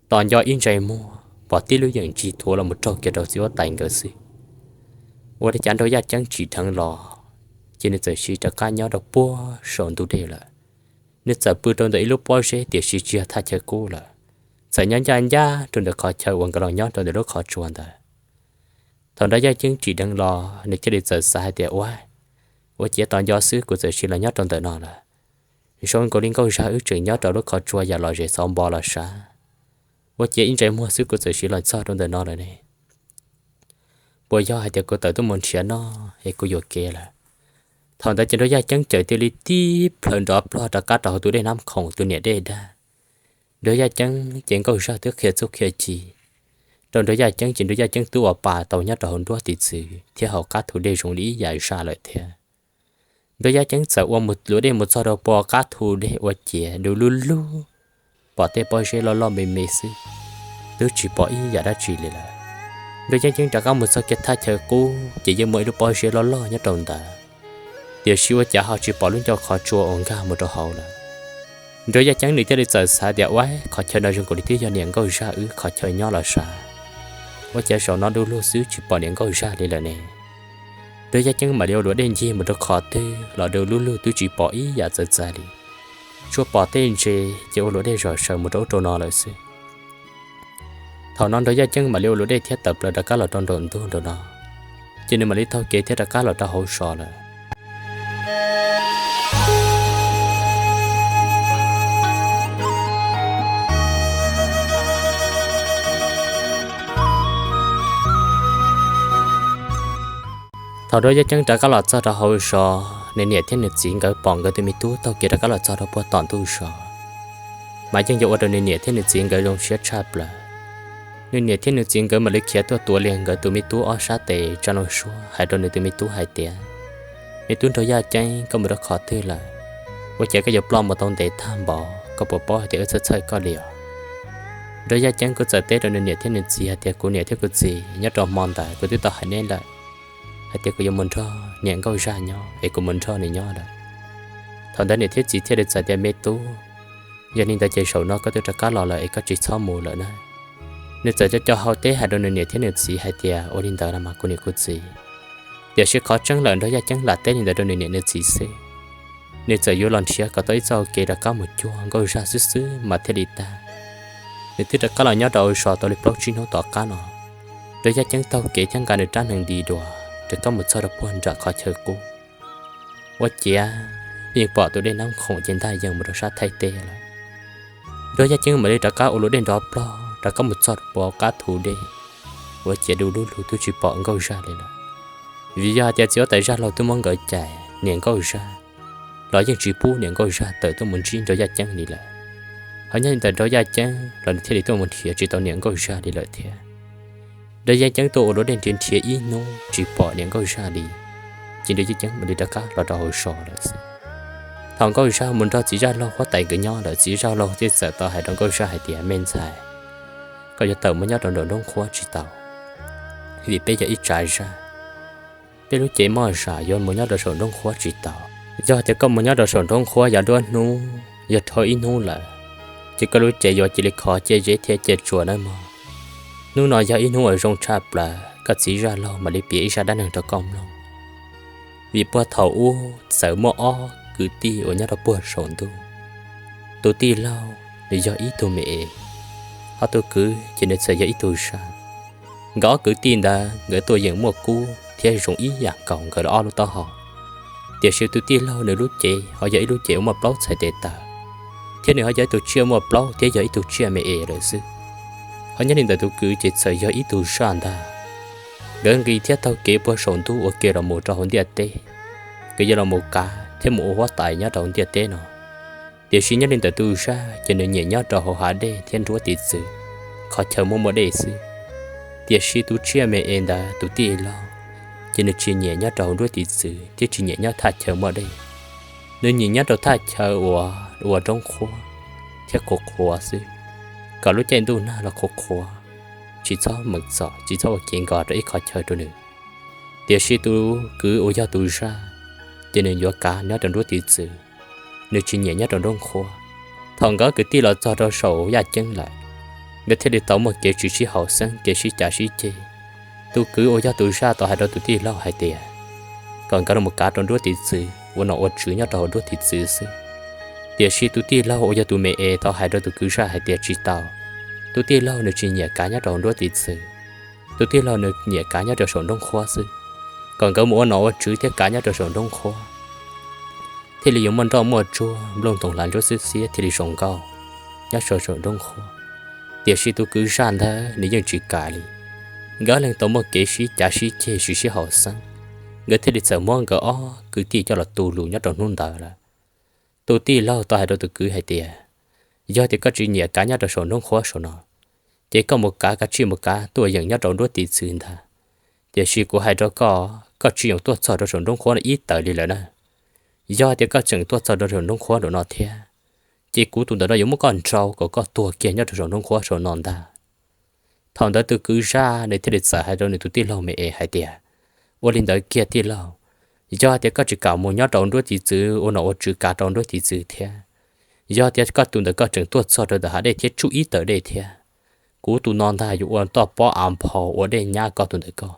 Tos nco ib ntsais muag pom tib lub yeem ntsis thuav los mus raug kiag rau txiv huab tais nkawd xwb. Ua li cas nraug yaj ceeb tsim dheev los, ces nws txawm sim rov qab nyob rau puag saum ntug dej lawm. Nws txawm pw rau ntawm ib lub pob zeb tiam sis tsis yog thaj chaw qub lawm, txawm nyob ncaj ncaj rau ntawm qhov chaw uas nkawd los nyob rau ntawm lub qhov tsua ntawd. Thaum nraug yaj ceeb tsim dheev los nws thiaj li txawm xav hais tias, ua, ua ciav tos nco xwb kuv txawm sim los nyob rau ntawm no lawm. Zoo nkaus li Nkauj Zaj wb tseem nyob rau lub qhov tsua yam lom zem xauv npo los sav. Ua ciav ib ntsais muag xwb kuv txawm sim los txog rau ntawm no lawm ne. Puas yog hais tias kuv tawm tuaj mus nrhiav noj es kuv yuam kev lawm? Thaum ntawd ces nraug yaj ceeb caws tis li tib plhaws nrov plog rov qab rau hauv tus dej Nab Khoom tus niam dej dag. Nraug yaj ceeb ces Nkauj Zaj twb qhia txuj qhia ci rau nraug yaj ceeb ces nraug yaj ceeb twb ua pa tau nyob rau hauv nruab tiv txwv thiab hauv qab thu dej zoo li ib yam zaj lawm thiab. Nraug yaj ceeb txawm ua luam dej mus txog rau puag qab thu dej ua ciav du lug lug, pom tej pob zeb loj loj me me xwb, twb tsis pom ib yam dab tsi li lawm. Nraug yaj ceeb rov qab mus txog kiag thaj chaw qub ces yeej muaj ib lub pob zeb loj loj nyob rau ntawd, tiam sis ua cas ho tsis pom lub ncauj qhov tsua uas nkag mus rau hauv lawm. Nraug yaj ceeb nws thiaj li txawm xav tias, ua, qhov chaw no zoo nkaus li twb yog niam Nkauj Zaj wb qhov chaw nyob los sav. Ua cas zaum no du lug xwb tsis pom niam Nkauj Zaj li lawm ne? Nraug yaj ceeb mam li ua luam dej ncig mus rau qhov twg los du lug lug twb tsis pom ib yam txawv txav li, tsuas pom tej ntses ces ua luam dej zom zaws mus rau ub rau no lawm xwb. Thaum no nraug yaj ceeb mam li ua luam dej thiab tawm plaws rov qab los rau nraum ntug nraum no, ces nws mam li taug kev thiab rov qab los rau hauv zos lawm. Thaum Nraug Yaj Ceeb rov qab los txog rau hauv zos, nws niam thiab nws txiv nkawd pom nkawd tus me tub taug kev rov qab los txog rau puag tom ntuj zos, mas yeej yuav ua rau nws niam thiab nws txiv nkawd zoo siab tshaj plaws. Nws niam thiab nws txiv nkawd mam li khiav tuaj tuav li nkawd tus me tub ob sab tes tsa loo suab hais rau nws tus me tub hais tias, Me tub Nraug Yaj Ceeb, koj mus rau qhov twg lawm? Ua cas koj yuav ploj mus tau ntev tag npaum, koj puas paub hais tias wb txhawj txhawj koj li os? Nraug Yaj Ceeb kuj txawm teb rau nws niam thiab nws txiv hais tias, Kuv niam thiab kuv txiv, nyob rau hmo ntawd kuv twb tau hais neb lawm hais tias kuv yuav mus nrog niam Nkauj Zaj nyob es kuv mus nrog nws nyob lawm. Thaum ntawd niam thiab txiv thiaj li txawm tias, Me tub, yog li ntawd ces zaum no koj twb rov qab los lawm es koj tsis txhob mus lawm na. Nws txawm co co hau teb hais rau nws niam thiab nws txiv hais tias, Ua li ntawd los mas kuv niam kuv txiv. Tiam sis qhov tseeb lawm Nraug Yaj Ceeb lam teb li ntawd rau nws niam nws txiv xwb. Nws txawm yuav los nrhiav kom tau ib txoj kev rov qab mus cuag Nkauj Zaj xwb xwb mas thiaj li tag. Nws twb rov qab los nyob rau hauv zos tau li plaub tsib hnub tom qab no, Nraug Yaj Ceeb taug kev thiab nqa nws rab hneev nti dua rov qab mus txog rau puag nram qhov chaw qub. Ua ciav yeej pom tus dej Nab Khoom ces ntaj yees mus rau sab Thaib teb lawm. Nraug Yaj Ceeb mam li rov qab ua lub dej nrov plog rov qab mus txog rau puag qab thu dej. Ua ciav du lug lug twb tsis pom Nkauj Zaj li lawm, vim yog hais tias txiv huab tais Zaj Laug twb muab nkawd cais, niam Nkauj Zaj los yeej tsis pub niam Nkauj Zaj tawm tuaj mus ntsib Nraug Yaj Ceeb li lawm. Ho nyob li ntawm Nraug Yaj Ceeb los nws thiaj li tuaj mus nrhiav tsis tau niam Nkauj Zaj li lawm thiab. Nraug Yaj Ceeb tuaj ua lub dej nrhiav nrhiav ib hnub tsis pom niam Nkauj Zaj li, ces Nraug Yaj Ceeb mam li rov qab los rau hauv zos lawm xwb. Thaum Nkauj Zaj mus nrog txiv Zaj Laug huab tais nkawd nyob lawm, txiv Zaj Laug thiaj txawm tau hais rau Nkauj Zaj hais tias, Me ntxhais, koj yuav tawm mus nyob rau nraum nroob qhuab tsis tau, vim peb yog ib tsav zaj. Peb lub cev moj zam yuav mus nyob rau saum nroob qhuab tsis tau. Yog tias koj mus nyob rau saum nroob qhuab yav duab hnub, yog dhau ib hnub lawm, ces koj lub cev yuav cia li khov ciaj zeb thiab ciaj tsuas nawb mog. Hnub no yog ib hnub uas zoo tshaj plaws, koj txiv Zaj Laug mam li piav ib zaj dab neeg rau koj mloog. Vim puag thaum ub txawm muaj ob kwv tij uas nyob rau puag saum ntuj. Tus tij laug nws yog ib tug me es, ho tus kwv ces nws txawm yog ib tug zaj. Nkawd ob kwv tij ntawd nkawd tuaj yeem muaj kub thiab zoo ib yam nkaus nkawd ob lub taub hau. Tiam sis tus tij laug nws lub cev ho yog ib lub cev uas muaj plaub txhais tes taw, thiab nws ho yog ib tug tsiaj muaj plaub thiab yog ib tug tsiaj me es lawm xwb. Ho nyob li ntawm tus kwv ces txawm yog ib tug zaj ntag. Nkawd nqis thiab taug kev puag saum ntuj ua ke los mus rau hauv ntiaj teb, nkawd yuav los mus kav thiab mus ua huab tais nyob rau hauv ntiaj teb no. Tiam sis nyob li ntawm tus zaj ces nws nyiam nyob rau hauv hav dej thiab nruab tiv txwv, qhov chaw muaj muaj dej xwb. Tiam sis tus tsiaj me es ntawd tus tij laug, ces nws tsis nyiam nyob rau hauv nruab tiv txwv thiab tsis nyiam nyob thaj chaw muaj dej. Nws nyiam nyob rau thaj chaw uas ua nroob qhuab thiab qhuav qhuav xwb, kom lub caij ntuj nag los qhuav qhuav, tsis txhob meem txom tsis txhob ua kev nkos rau ib qhov chaw rau nws. Tiam sis tus kwv uas yog tus zaj, ces nws yuav kav nyob rau nruab tiv txwv, nws tsis nyiam nyob rau nroob qhuab. Thaum nkawd kwv tij los txog rau saum yaj ceeb lawm, nkawd thiaj li tau muaj kev tsis sib haum xeeb kev sib cav sib ceg. Tus kwv uas yog tus zaj tau hais rau tus tij laug hais tias kom nkawd los kav rau nruab tiv txwv ua nom ua tswv nyob rau hauv nruab tiv txwv xwb. Tiam sis tus tij laug uas yog tus me es tau hais rau tus kwv zaj hais tias tsis tau, tus tij laug nws tsis nyiam kav nyob rau hauv nruab tiv txwv, tus tij laug nws nyiam kav nyob rau saum nroob qhuab xwb, kom nkawd mus ua nom ua tswv thiab kav nyob rau saum nroob qhuab thiaj li yuav muaj nroj muaj tsuag, nplooj ntoos hlav ntsuab xiab xiab thiaj li zoo nkauj nyob rau saum nroob qhuab. Tiam sis tus kwv zaj ntawd nws yeej tsis kam li. Nkawd ob leeg tau muaj kev sib cav sib ceg tsis sib haum xeeb, nkawd thiaj li txawm muab nkawd ob kwv tij coj los tu lus nyob rau hnub ntawd lawm. Tus tij laug tau hais rau tus kwv hais tias, yog tias koj tsis nyiam kav nyob rau saum nroob qhuab saum no, ces koj mus kav, kav tsij mus kav tuaj yeem nyob rau nruab tiv txwv ntag. Tiam sis kuv hais rau koj, koj tsis yeem tuaj txog rau saum nroob qhuab no ib tawm li lawm na. Yog tias koj tseem tuaj txog rau saum nroob qhuab saum no thiab, ces kuv tus ntawm no yuav muab koj nrau kom koj tuag kiag nyob rau saum nroob qhuab saum no ntag. Thaum ntawd tus kwv zaj nws thiaj li txawm hais rau nws tus tij laug me es hais tias, ua li ntawd kiag tij laug, yog tias koj tsis kam mus nyob rau nruab tiv txwv ua nom ua tswv kav rau nruab tiv txwv thiab, yog tias koj tus ntawm koj tseem tuaj txog rau ntawm hav dej thiab tsuj ib tawm dej thiab, kuv tus no ntag yuav ua toj pob av nphau ua dej nyab koj tus ntawm koj,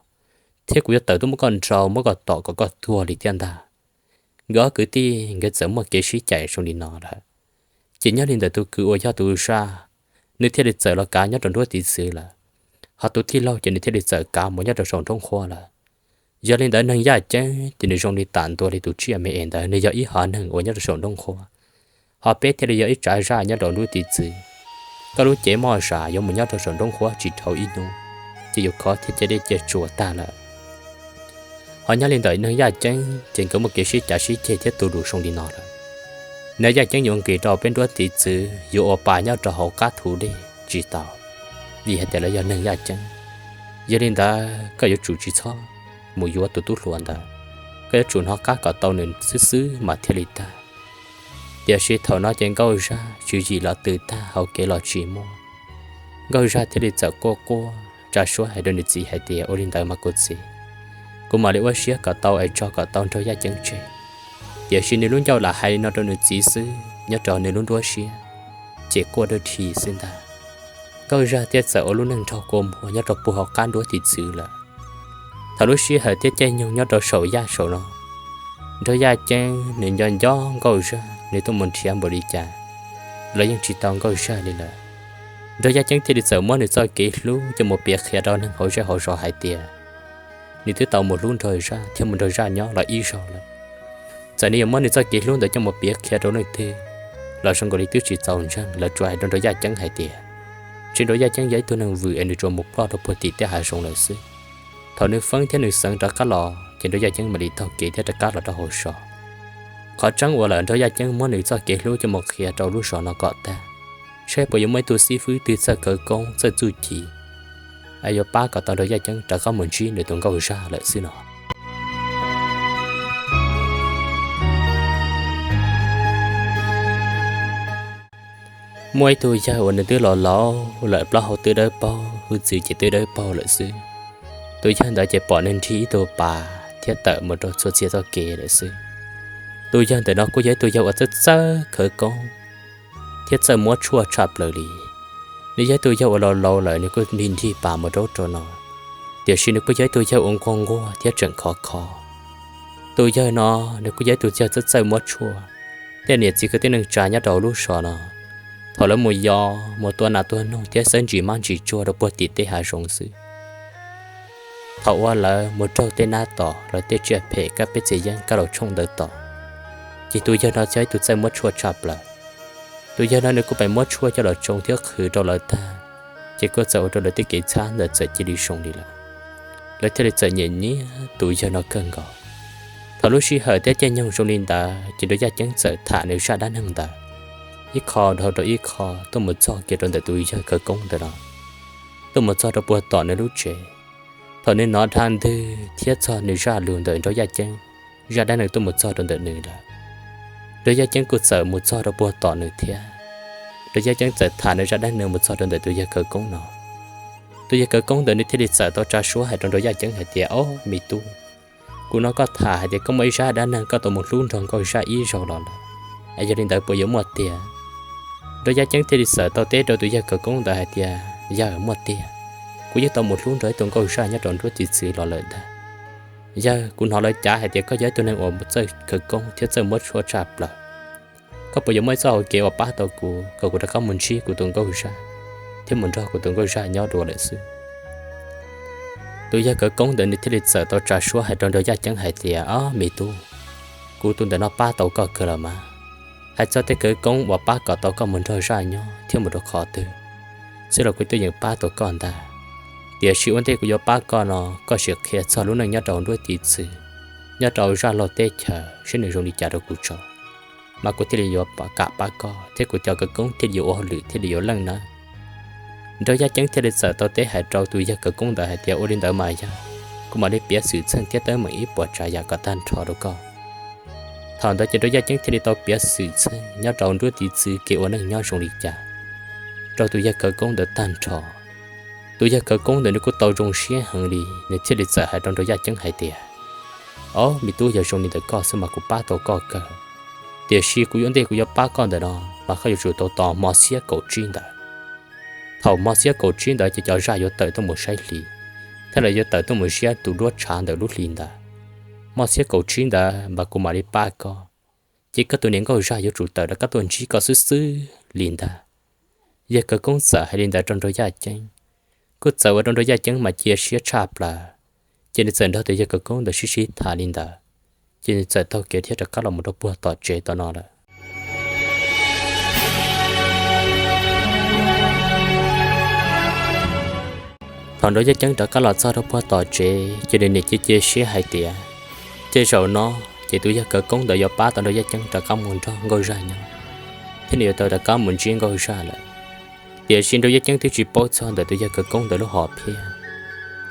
thiab kuv yuav tawm tuaj muab koj nrau muab koj tom kom koj tuag li thiab ntag. Nkawd ob kwv tij nkawd txawm muaj kev sib cav zoo li no lawm. Ces nyob li ntawm tus kwv uas yog tus zaj, nws thiaj li txawm los kav nyob rau nruab tiv txwv lawm, ho tus tij laug ces nws thiaj li txawm kav mus nyob rau saum nroob qhuab lawm. Yog li ntawd neeg yaj ceeb ces nws zoo li tam ntua li tus tsiaj me es ntawd, nws yog ib haiv neeg uas nyob rau saum nroob qhuab. Ho peb thiaj li yog ib tsav zaj nyob rau nruab tiv txwv. Koj lub cev moj zam yuav mus nyob rau saum nroob qhuab tsis dhau ib hnub, ces yuav khov thiab ciaj dej ciaj tsuas tag lawm. Ho nyob li ntawm neeg yaj ceeb ces nkawd muaj kev sib cav sib ceg thiab tu lus zoo li no lawm. Neeg yaj ceeb yuav nqis rau peb nruab tiv txwv yuav ua pa nyob rau hauv qab thu dej tsis tau, vim hais tias lawv yog neeg yaj ceeb. Yog li ntawd koj yuav tsum tsis txhob mus yuav tus tub hluas ntawd, koj yuav tsum hnov qab kom tau nws xwb xwb mas thiaj li tag. Tiam sis thaum no ces Nkauj Zaj tswv yim los tws tag, hauv kev los tsis muaj. Nkauj Zaj thiaj li txawm quaj quaj tsa suab hais rau nws txiv hais tias, ua li ntawd mas kuv txiv, kuv mam li ua siab kom tau es tso kom tau nraug yaj ceeb tseg. Tiam sis nws lub ncauj lam hais li no rau nws txiv xwb, nyob rau nws lub nruab siab ces quaj dawb dhi xwb ntag. Nkauj Zaj thiaj txawm ua lub neej nraug kua muag nyob rau puag hauv qab nruab tiv txwv lawm. Thaum lub sij hawm thiab caij nyoog nyob rau saum yaj saum no, nraug yaj ceeb nws nco nco Nkauj Zaj, nws tuaj mus nrhiav npaum li cas los yeej tsis tau Nkauj Zaj li lawm. Nraug yaj ceeb thiaj li txawm muab nws txoj kev hlub coj mus piav qhia rau neeg hauv zej hauv zos hais tias nws twb tau mus hlub nraug zaj thiab mus nrog zaj nyob los ib zaug lawm. Txawm nws yuav muab nws txoj kev hlub ntawd coj mus piav qhia rau leej twg los zoo nkaus li twb tsis txaus ntseeg, lawv tsuas hais rau nraug yaj ceeb hais tias, tsis, nraug yaj ceeb yog ib tug neeg vwm es nws tsuas mus ploj rau puag tim tej hav zoov lawm xwb. Thaum nws feeb thiab nws xeev rov qab los ces nraug yaj ceeb mam li taug kev thiab rov qab los rau hauv zos. Qhov tseeb uas lawm nraug yaj ceeb muab nws txoj kev hlub coj mus qhia rau lub zos no kom tag, saib puas yuav muaj ib tug xib fwb twg txawj khawv koob txawj txuj ci es yuav pab kom tau nraug yaj ceeb rov qab mus ntsib nws tus Nkauj Zaj lawm xwb no. Muaj ib tug yawg uas nws twb los laus lawm, plaub hau twb dawb paug, hwj txwv ces twb dawb paug lawm xwb. Tus yawg ntawd ces pom neeg nrig ib tug pas thiab tawm mus rau txhua txhia txoj kev lawm xwb. Tus yawg ntawm no kuj yog ib tug yawg uas txawj txawj khawv koob thiab txawj muab tshuaj tshaj plaws li. Nws yog ib tug yawg uas laus laus lawm, nws kuj nrig nrig pas mus rau ub rau no, tiam sis nws kuj yog ib tug yawg uas nquag nquag thiab tseem khov kho. Tus yawg no nws kuj yog ib tug yawg txawj txawj muab tshuaj. Tej niam txiv kwv tij neej tsa nyob rau lub zos no, thaum lawv mus yos mus tua nas tua noog thiab xawb ntsis mab ntsis tsuag rau puag tim tej hav zoov xwb, thaum uas lawv mus raug tej nab tom, lawv tej tsiaj phem, kab peb txiv yeeb, kab laus tshooj ntawd tom, ces tus yawg no yog ib tug txawj muab tshuaj tshaj plaws. Tus yawg no nws kuj pheej muab tshuaj coj los tsoo thiab qhwv rau lawv tag, ces kuj txawm ua rau lawv tej kev txhab ntawd txawm cia li zoo li lawm. Lawv thiaj li txawm nyiam nyiam tus yawg no kawg nkaus. Thaum lub sij hawm thiab caij nyoog zoo li ntawd ces nraug yaj ceeb txawm tham nws zaj dab neeg ntawd ib qho dhau rau ib qho tuaj mus txog kiag rau ntawm tus yawg khawv koob ntawm no, tuaj mus txog rau puag tom nws lub tsev. Thaum nws hnov dab ntwg thiab txog nws zaj lus ntawm nraug yaj ceeb zaj dab neeg tuaj mus txog rau ntawm nws lawm, nraug yaj ceeb kuj txawm mus txog rau puag tom nws thiab. Nraug yaj ceeb txawm tham nws zaj dab neeg mus txog rau ntawm tus yawg khawv koob no. Tus yawg khawv koob ntawd nws thiaj li txawm tau tsa suab hais rau nraug yaj ceeb hais tias, ob, me tub, kuv hnov koj tham hais tias koj muaj ib zaj dab neeg koj tau mus hlub nraug nkauj zaj ib zaug los lawm, es yog li ntawd puas yuav muaj tiag? Nraug yaj ceeb thiaj li txawm tau teb rau tus yawg khawv koob ntawd hais tias, yawg, muaj tiag. Kuv yeej tau mus hlub nraug ib tug nkauj zaj nyob rau nruab tiv txwv los lawm ntag. Yawg, kuv hnov lawv cav hais tias koj yog ib tug neeg uas txawj khawv koob thiab txawj muab tshuaj tshaj plaws. Koj puas yuav muaj ib txoj hauv kev uas pab tau kuv kom kuv rov qab mus ntsib kuv tus nkauj zaj thiab mus nrog kuv tus nkauj zaj nyob dua lawm xwb? Tus yawg khawv koob ntawd nws thiaj li txawm tau tsa suab hais rau nraug yaj ceeb hais tias, ob, me tub, kuv tus ntawm no pab tau koj kawg los mas. Hais txog tej khawv koob uas pab kom tau koj mus nrog zaj nyob thiab mus rau qhov twg xwb los kuv twb yeej pab tau koj ntag. Tiam sis ua ntej kuv yuav pab koj no, koj sim qhia txog lub neej nyob rau nruab tiv txwv, nyob rau zaj laug teb chaws saib nws zoo li cas rau kuv tso, mas kuv thiaj li yuav kam pab koj thiab kuv cov khawv koob thiaj li yuav ua hauj lwm thiaj li yuav leej nawb. Nraug yaj ceeb thiaj li txawm tau teb hais rau tus yawg khawv koob ntawd hais tias, ua li ntawd mas yawg, kuv mam li piav xwm txheej thiab teeb meem ib puas tsav yam kom tag nrho rau koj. Thaum ntawd ces nraug yaj ceeb thiaj li tau piav xwm txheej nyob rau nruab tiv txwv kev ua neej nyob zoo li cas rau tus yawg khawv koob ntawd tag nrho. Tus yawg khawv koob ntawd nws kuj tau zoo siab heev li, nws thiaj li txawm hais rau nraug yaj ceeb hais tias, ob, me tub, yog zoo li ntawm koj xwb mas kuv pab tau koj kawg. Tiam sis kuv yuav ntej kuv yuav pab koj ntawm no mas koj yuav tsum tau tos hmo xiab kaum tsib ntawd. Thaum hmo xiab kaum tsib ntawd ces cov zaj yuav tawm tuaj mus saib hli, thiab lawv yuav tawm tuaj mus ziab tus duab tshav ntawm lub hli ntawd. Hmo xiab kaum tsib ntawd mas kuv mam li pab koj, ces koj tus niam nkauj zaj yuav tsum tawm rov qab tuaj ntsib koj xwb xwb li ntag. Yawg khawv koob txawm hais li ntawd rau nraug yaj ceeb, kuj txawm ua rau nraug yaj ceeb mas cia siab tshaj plaws. Ces nws txawm nrog tus yawg khawv koob ntawd sib sib tham li ntawd, ces nws txawm taug kev thiab rov qab los mus rau puag tom tsev tom no lawm. Thaum nraug yaj ceeb rov qab los txog rau puag tom tsev ces nws niam cia cia siab hais tias, Tej zaum no ces tus yawg Kawv Koob ntawd yuav pab tau Nraug Yaj Ceeb rov qab mus nrog Nkauj Zaj nyob, thiab nws yuav tau rov qab mus ntsib Nkauj Zaj lawm. Tiam sis Nraug Yaj Ceeb twb tsis paub txog ntawm tus yawg Kawv Koob ntawd lub hom phiaj.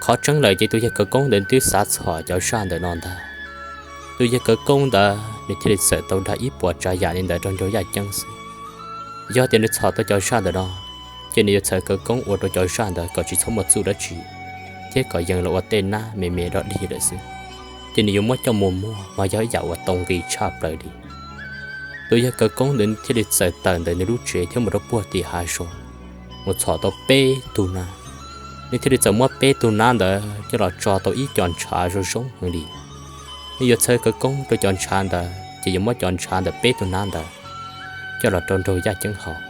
Qhov tseeb lawm ces tus yawg Kawv Koob ntawd twb xav txhom cov zaj ntawm no ntag. Tus yawg Kawv Koob ntawd nws thiaj li txawm tau dag ib puas tsav yam li ntawd rau Nraug Yaj Ceeb xwb. Yog tias nws txhom tau cov zaj ntawm no, ces nws yuav txhawv khawv koob ua rau cov zaj ntawd kom tsis txhob muaj txuj dab tsi, thiab kom yees los ua tej nab me me dog dig lawm xwb. Ces nws yuav muab coj mus muag mas yog ib yam uas tau nqi tshaj plaws li. Tus yawg khawv koob ntawd thiaj li txawm tawm ntawm nws lub tsev thiab mus rau puag tim hav zoov, mus txhom tau peb tug nab. Nws thiaj li txawm muab peb tug nab ntawd coj los tso tau ib co ntshav zoo zoo heev li. Nws yuav txhawv khawv koob rau cov ntshav ntawd ces yuav muab cov ntshav ntawm peb tug nab ntawd coj los rau Nraug Yaj Ceeb haus,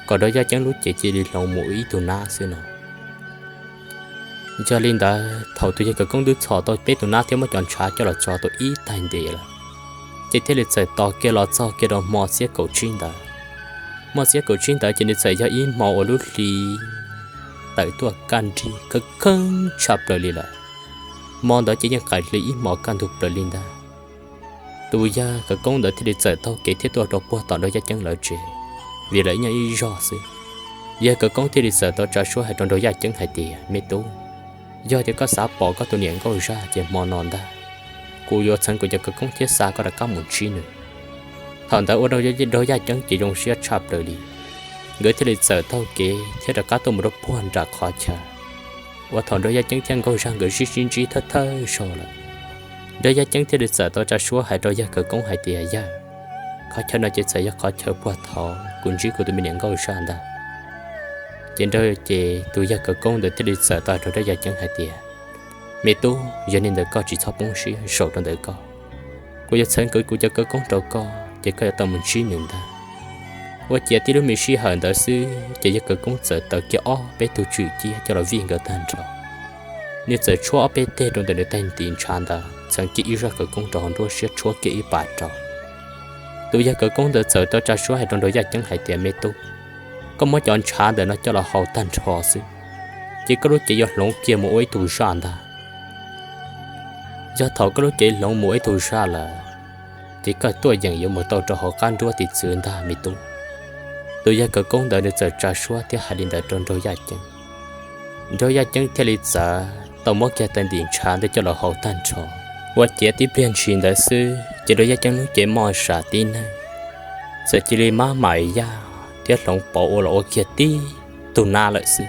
kom Nraug Yaj Ceeb lub cev cia li hloov mus ib tug nab xwb no. Yog li ntawd thaum tus yawg khawv koob twb txhom tau peb tug nab thiab muab cov ntshav coj los tso tau ib taig ntev lawm, ces thiaj li txawm tos kiag los txog kiag rau hmo xiab kaum tsib ntawd. Hmo xiab kaum tsib ntawd ces nws txawm yog ib hmo uas lub hli tawm tuaj kaj nrig khawv kheeb tshaj plaws li lawm. Hmo ntawd ces yeej qaim hli ib hmos kaj ntug plaws li ntag. Tus yawg khawv koob ntawd thiaj li txawm taug kev thiab tuaj rau puag tom Nraug Yaj Ceeb lawv tsev, vim lawv ib nyuag ib zog xwb. Yawg khawv koob thiaj li txawm tau tsa suab hais rau Nraug Yaj Ceeb hais tias, Me tub, yog tias koj xav pom koj tus niam Nkauj Zaj ces hmo no ntag kuv yuav txheev kuv cov khawv koob thiab xa koj rov qab mus ntsib nws. Thaum ntawd ua rau Nraug Yaj Ceeb ces zoo siab tshaj plaws li. Nkawd thiaj li txawm taug kev thiab rov qab tuaj mus rau puag nram qhov chaw uas thaum Nraug Yaj Ceeb thiab Nkauj Zaj nkawd sib sib ntsib thawj thawj zaug lawm. Nraug Yaj Ceeb thiaj li txawm tau tsa suab hais rau yawg khawv koob hais tias, Yawg, qhov chaw no ces txawm yog qhov chaw puag thaum kuv ntsib kuv tus me niam Nkauj Zaj ntag. Ces Nraug, ces tus yawg khawv koob ntawd thiaj li txawm tau rau Nraug Yaj Ceeb hais tias, Me tub, yog li ntawd koj tsis txhob poob siab, zaum rau ntawm koj, kuv yuav txheev kuv cov khawv koob rau koj ces koj yuav tau mus ntsib nws ntag. Ua ciav tib lub me sij hawm ntawd xwb ces yawg khawv koob txawm taws kiag ob peb tug tswm ciab coj los vij nkawd tag nrho. Nws txawm tshuab ob peb teg rau ntawm nws taig ntiv ntshav ntawd, txheev kiag ib zaj khawv koob rau hauv nruab siab, tshuab kiag ib pas rau. Tus yawg khawv koob ntawd txawm tau tsa suab hais rau Nraug Yaj Ceeb hais tias, Me tub, koj muab cov ntshav ntawm no coj los haus tag nrho xwb, ces koj lub cev yuav hloov kiag mus ua ib tug zaj ntag. Yog thaum koj lub cev hloov mus ua ib tug zaj lawm, ces koj tuaj yeem yuav mus tau rau hauv qab nruab tim txwv ntag me tub. Tus yawg khawv koob ntawd nws txawm tsa suab thiab hais li ntawd rau Nraug Yaj Ceeb. Nraug Yaj Ceeb thiaj li txawm tau muab kiag taig ntiv ntshav ntawd coj los haus tag nrho. Ua ciav tib pliag ntshis ntawd xwb ces Nraug Yaj Ceeb lub cev moj sam tib neeg, txawm cia li mab mam yaj thiab hloov pauv ua los ua kiag tib tug nab lawm xwb.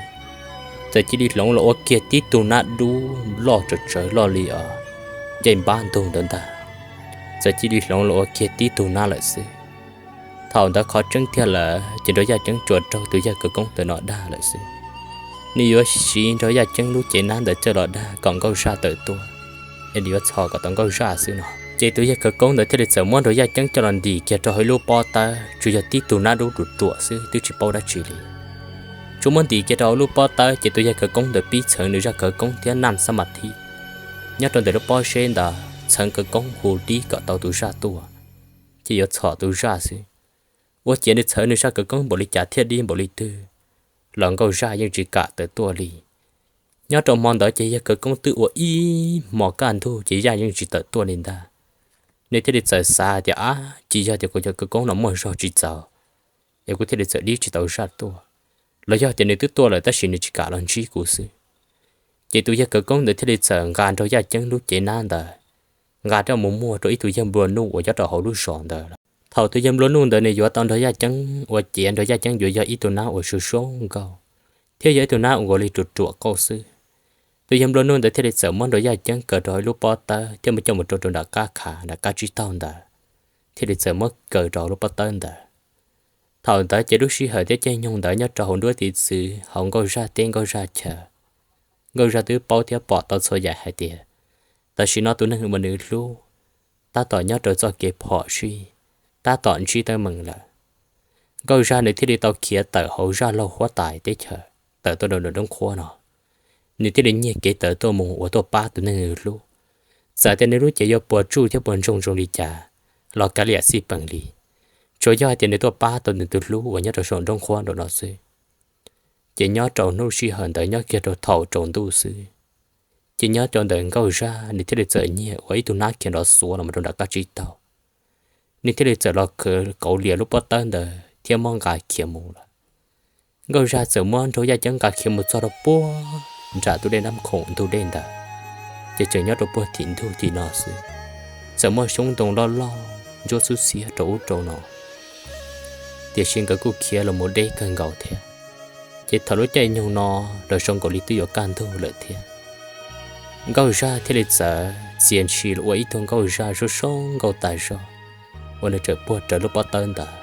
Txawm cia li hloov los ua kiag tib tug nab dub loj tsawv tsawv loj li os, ncej npab ntug ntawd ntag. Txawm cia li hloov los ua kiag tib tug nab lawm xwb. Thaum ntawd qhov tseeb tiag lawm ces Nraug Yaj Ceeb tsuas raug tus yawg khawv koob ntawm no dag lawm xwb. Nws yuav siv Nraug Yaj Ceeb lub cev nab ntawd coj los dag kom Nkauj Zaj tawm tuaj, es nws yuav txhom kom tau Nkauj Zaj xwb no. Ces tus yawg khawv koob ntawd thiaj li txawm muab Nraug Yaj Ceeb coj los ntim kiag rau hauv ib lub pob tawb, tsuas yog tib tug nab dub ruam ruam xwb twb tsis paub dab tsi li. Tsuas muab ntim kiag rau hauv lub pob tawb ces tus yawg khawv koob ntawd pib txheev nws zaj khawv koob thiab naj xab mas thib nyob rau ntawm lub pob zeb ntawd, txheev khawv koob hu dib kom tau tus zaj tuaj, ces yuav txhom tus zaj xwb. Ua ciav nws txheev nws zaj khawv koob npaum li cas thiab dib npaum li twg los Nkauj Zaj yeej tsis kam tawm tuaj li. Nyob rau hmo ntawd ces yawg khawv koob twb ua ib hmos kaj ntug ces zaj yeej tsis tawm tuaj li ntag. Nws thiaj li txawm xav tias, Ab, tsis yog tias kuv cov khawv koob no muaj zog tsis txaus, es kuv thiaj li txawm dib tsis tau zaj tuaj, los yog tias nws twb tuaj lawm tab sis nws tsis kam los ntsib kuv xwb. Ces tus yawg khawv koob ntawd thiaj li txawm nqa Nraug Yaj Ceeb lub cev nab ntawd, nqa coj mus muag rau ib tug yawg nplua nuj uas nyob rau hauv lub zos ntawd lawm. Thaum tus yawg nplua nuj ntawd nws yuav tau Nraug Yaj Ceeb, ua ciav Nraug Yaj Ceeb yuav yog ib tug nab uas zoo zoo nkauj thiab yog ib tug nab uas nkaus li ruam ruam nkauj xwb. Tus yawg nplua nuj ntawd thiaj li txawm muab Nraug Yaj Ceeb kaw rau hauv ib lub pob tawb thiab muab coj mus rau rau nram qab khav nram qab tsib taug ntawd, thiaj li txawm muab kaw rau hauv lub pob tawb ntawd. Thaum ntawd ces lub sij hawm thiab caij nyoog ntawd nyob rau hauv nruab tiv txwv hauv Nkauj Zaj teb Nkauj Zaj chaw, Nkauj Zaj twb paub thiab pom tau txhua yam hais tias tam sim no tus neeg uas nws hlub tab tom nyob rau txoj kev phom sij, tab tom ntsib teeb meem lawm. Nkauj Zaj nws thiaj li tau khiav tawm hauv Zaj Laug huab tais teb chaws tawm tuaj rau nram Roob Qhuab no. Nws thiaj li nyiag kev tawm tuaj mus uas tuaj pab tus neeg nws hlub. Txawm tias nws lub cev yuav puas tsuj thiab puas ntsoog zoo li cas los kav liam xij peem li, tsuas yog hais tias nws tuaj pab tau nws tus hlub uas nyob rau saum Roob Qhuab nraum no xwb. Ces nyob rau hnub sij hawm ntawd nyob kiag rau thaum tsaus ntuj xwb, Ces nyob rau ntawm Nkauj Zaj nws thiaj li txawm nyiag ua ib tug nab khiav nrov xuav los mus rau nram qab tsib taug. Nws thiaj li txawm los khawb kauv lias lub pob tawb ntawd thiab muab nqa khiav mus lawm. Nkauj Zaj txawm muab Nraug Yaj Ceeb nqa khiav mus txog rau puag nram tus dej Nab Khoom ntug dej ntawd, ces tseem nyob rau puag tim ntug tim no xwb. Txawm muaj xyoob ntoo loj loj ntsuab xub xiab rau ub rau no, tiam sis nkawd kuj khiav los mus deb kawg nkaus thiab. Ces thaum lub caij nyoog no los zoo nkaus li twb yuav kaj ntug lawm thiab. Nkauj Zaj thiaj li txawm txias ntshis los ua ib tug Nkauj Zaj zoo zoo nkauj tas zog uas nws tseem puag rawv lub pob tawb ntawd.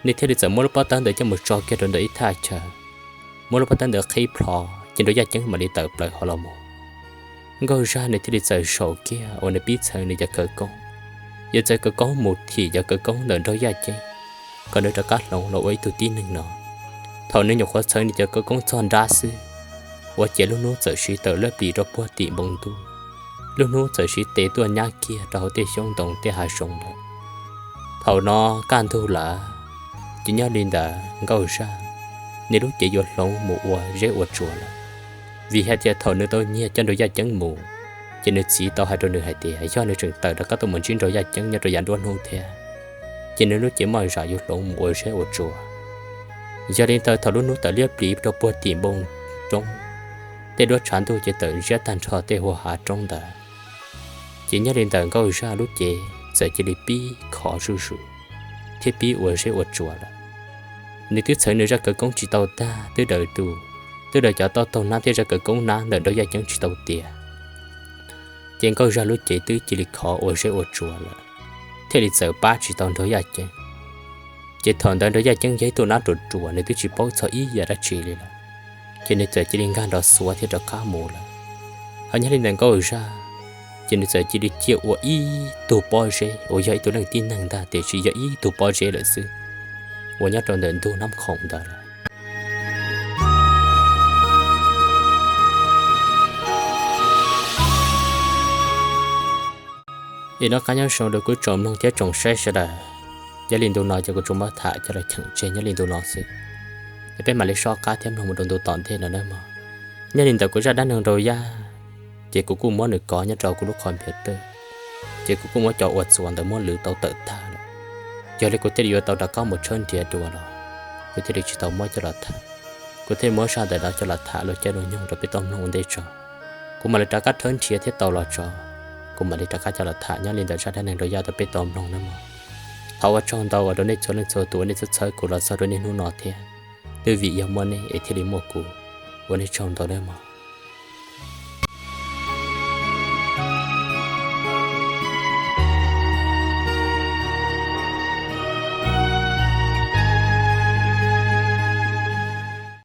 Nws thiaj li txawm muab lub pob tawb ntawd coj mus tso kiag rau ntawm ib thaj chaw, muab lub pob tawb ntawd qhib plho, ces Nraug Yaj Ceeb mam li tawm plaws hauv los mus. Nkauj Zaj nws thiaj li txawm zaum kiag uas nws pib txheev nws cov khawv koob. Yog txawm khawv koob mus thim cov khawv koob ntawm Nraug Yaj Ceeb kom nws rov qab hloov los ua ib tug tib neeg no. Thaum nws nyuam qhuav txheev nws cov khawv koob txog nrab xwb, ua ciav lub hnub txawm siv tawm lawb plis rau puag tim npoo ntuj. Lub hnub txawm siv tes tuaj nyab kiag rau hauv tej xyoob ntoo tej hav zoov lawm. Thaum no kaj ntug lawm, ces nyob li ntawd Nkauj Zaj nws lub cev yuav hloov mus ua zeb ua tsua lawm. Vim hais tias thaum nws tau nyiag coj Nraug Yaj Ceeb mus, ces nws txiv tau hais rau nws hais tias yog nws tseem tawm rov qab tuaj mus ntsib Nraug Yaj Ceeb nyob rau yav nruab hnub thiab, ces nws lub cev muaj zam yuav hloov mus ua zeb ua tsua. Yog li ntawd thaum lub hnub tawm liab pliv rau puag tim npoo roob, tej duab tshav ntuj ces tawm ntsiab tag nrho tej hua hav roob ntawd. Ces nyob li ntawd Nkauj Zaj lub cev txawm cia li pib khov zuj zus thiab pib ua zeb ua tsua lawm. Nws twb txheev nws zaj khawv koob tsis tau tag, twb daws tus, twb daws cov toj taug nab thiab zaj khawv koob nab ntawm Nraug Yaj Ceeb tsis tau tiav, ces Nkauj Zaj lub cev twb cia li khov ua zeb ua tsua lawm, thiaj li txawm pab tsis tau Nraug Yaj Ceeb. Ces thaum ntawd Nraug Yaj Ceeb yog ib tug nab ruam ruam, nws twb tsis paub txog ib yam dab tsi li lawm, ces nws txawm cia li nkag nrov xuav thiab rov qab mus lawm. Ho nyob li ntawm Nkauj Zaj, ces nws txawm cia li ciaj ua ib tug pob zeb uas yog ib tug leej tib neeg ntag tiam sis yog ib tug pob zeb lawm xwb, uas nyob rau ntawm ntug Nab Khoom ntawd lawm. Es noj qab nyob zoo rau kuv tsoom mloog thiab tsoom saib sawv daws. Nyob li ntu no ces kuv tsuas muab tham coj los cheem tseg nyob li ntu no xwb, es peb mam li soj qab thiab mloog mus rau ntu tom ntej no nawb mog. Nyob li ntawm kuv zaj dab neeg Nraug Yaj, ces kuv kuj muab nws kov nyob rau kuv lub qhov npias twj, ces kuv kuj muab cov uas txuas ntawd muab lwv tau tawm tag lawm. Yog li kuv thiaj li yuav tau rov qab mus tshawb nrhiav dua los kuv thiaj li tsis tau muab coj los tham. Kuv thiaj li muab zaj ntawm no coj los tham luag caij luag nyoog rau peb tau mloog ua ntej tso. Kuv mam li rov qab tshawb nrhiav thiab tau los tso, kuv mam li rov qab coj los tham nyob li ntawm zaj dab neeg Nraug Yaj rau peb tau mloog nawb mog. Thov ua tsaug ntau uas rau nej txhua leej txhua tus uas nej txhawb txhawb kuv los txog rau niaj hnub no thiab. Twb vim yog muaj nej es thiaj li muaj kuv, ua nej tsaug ntau nawb mog.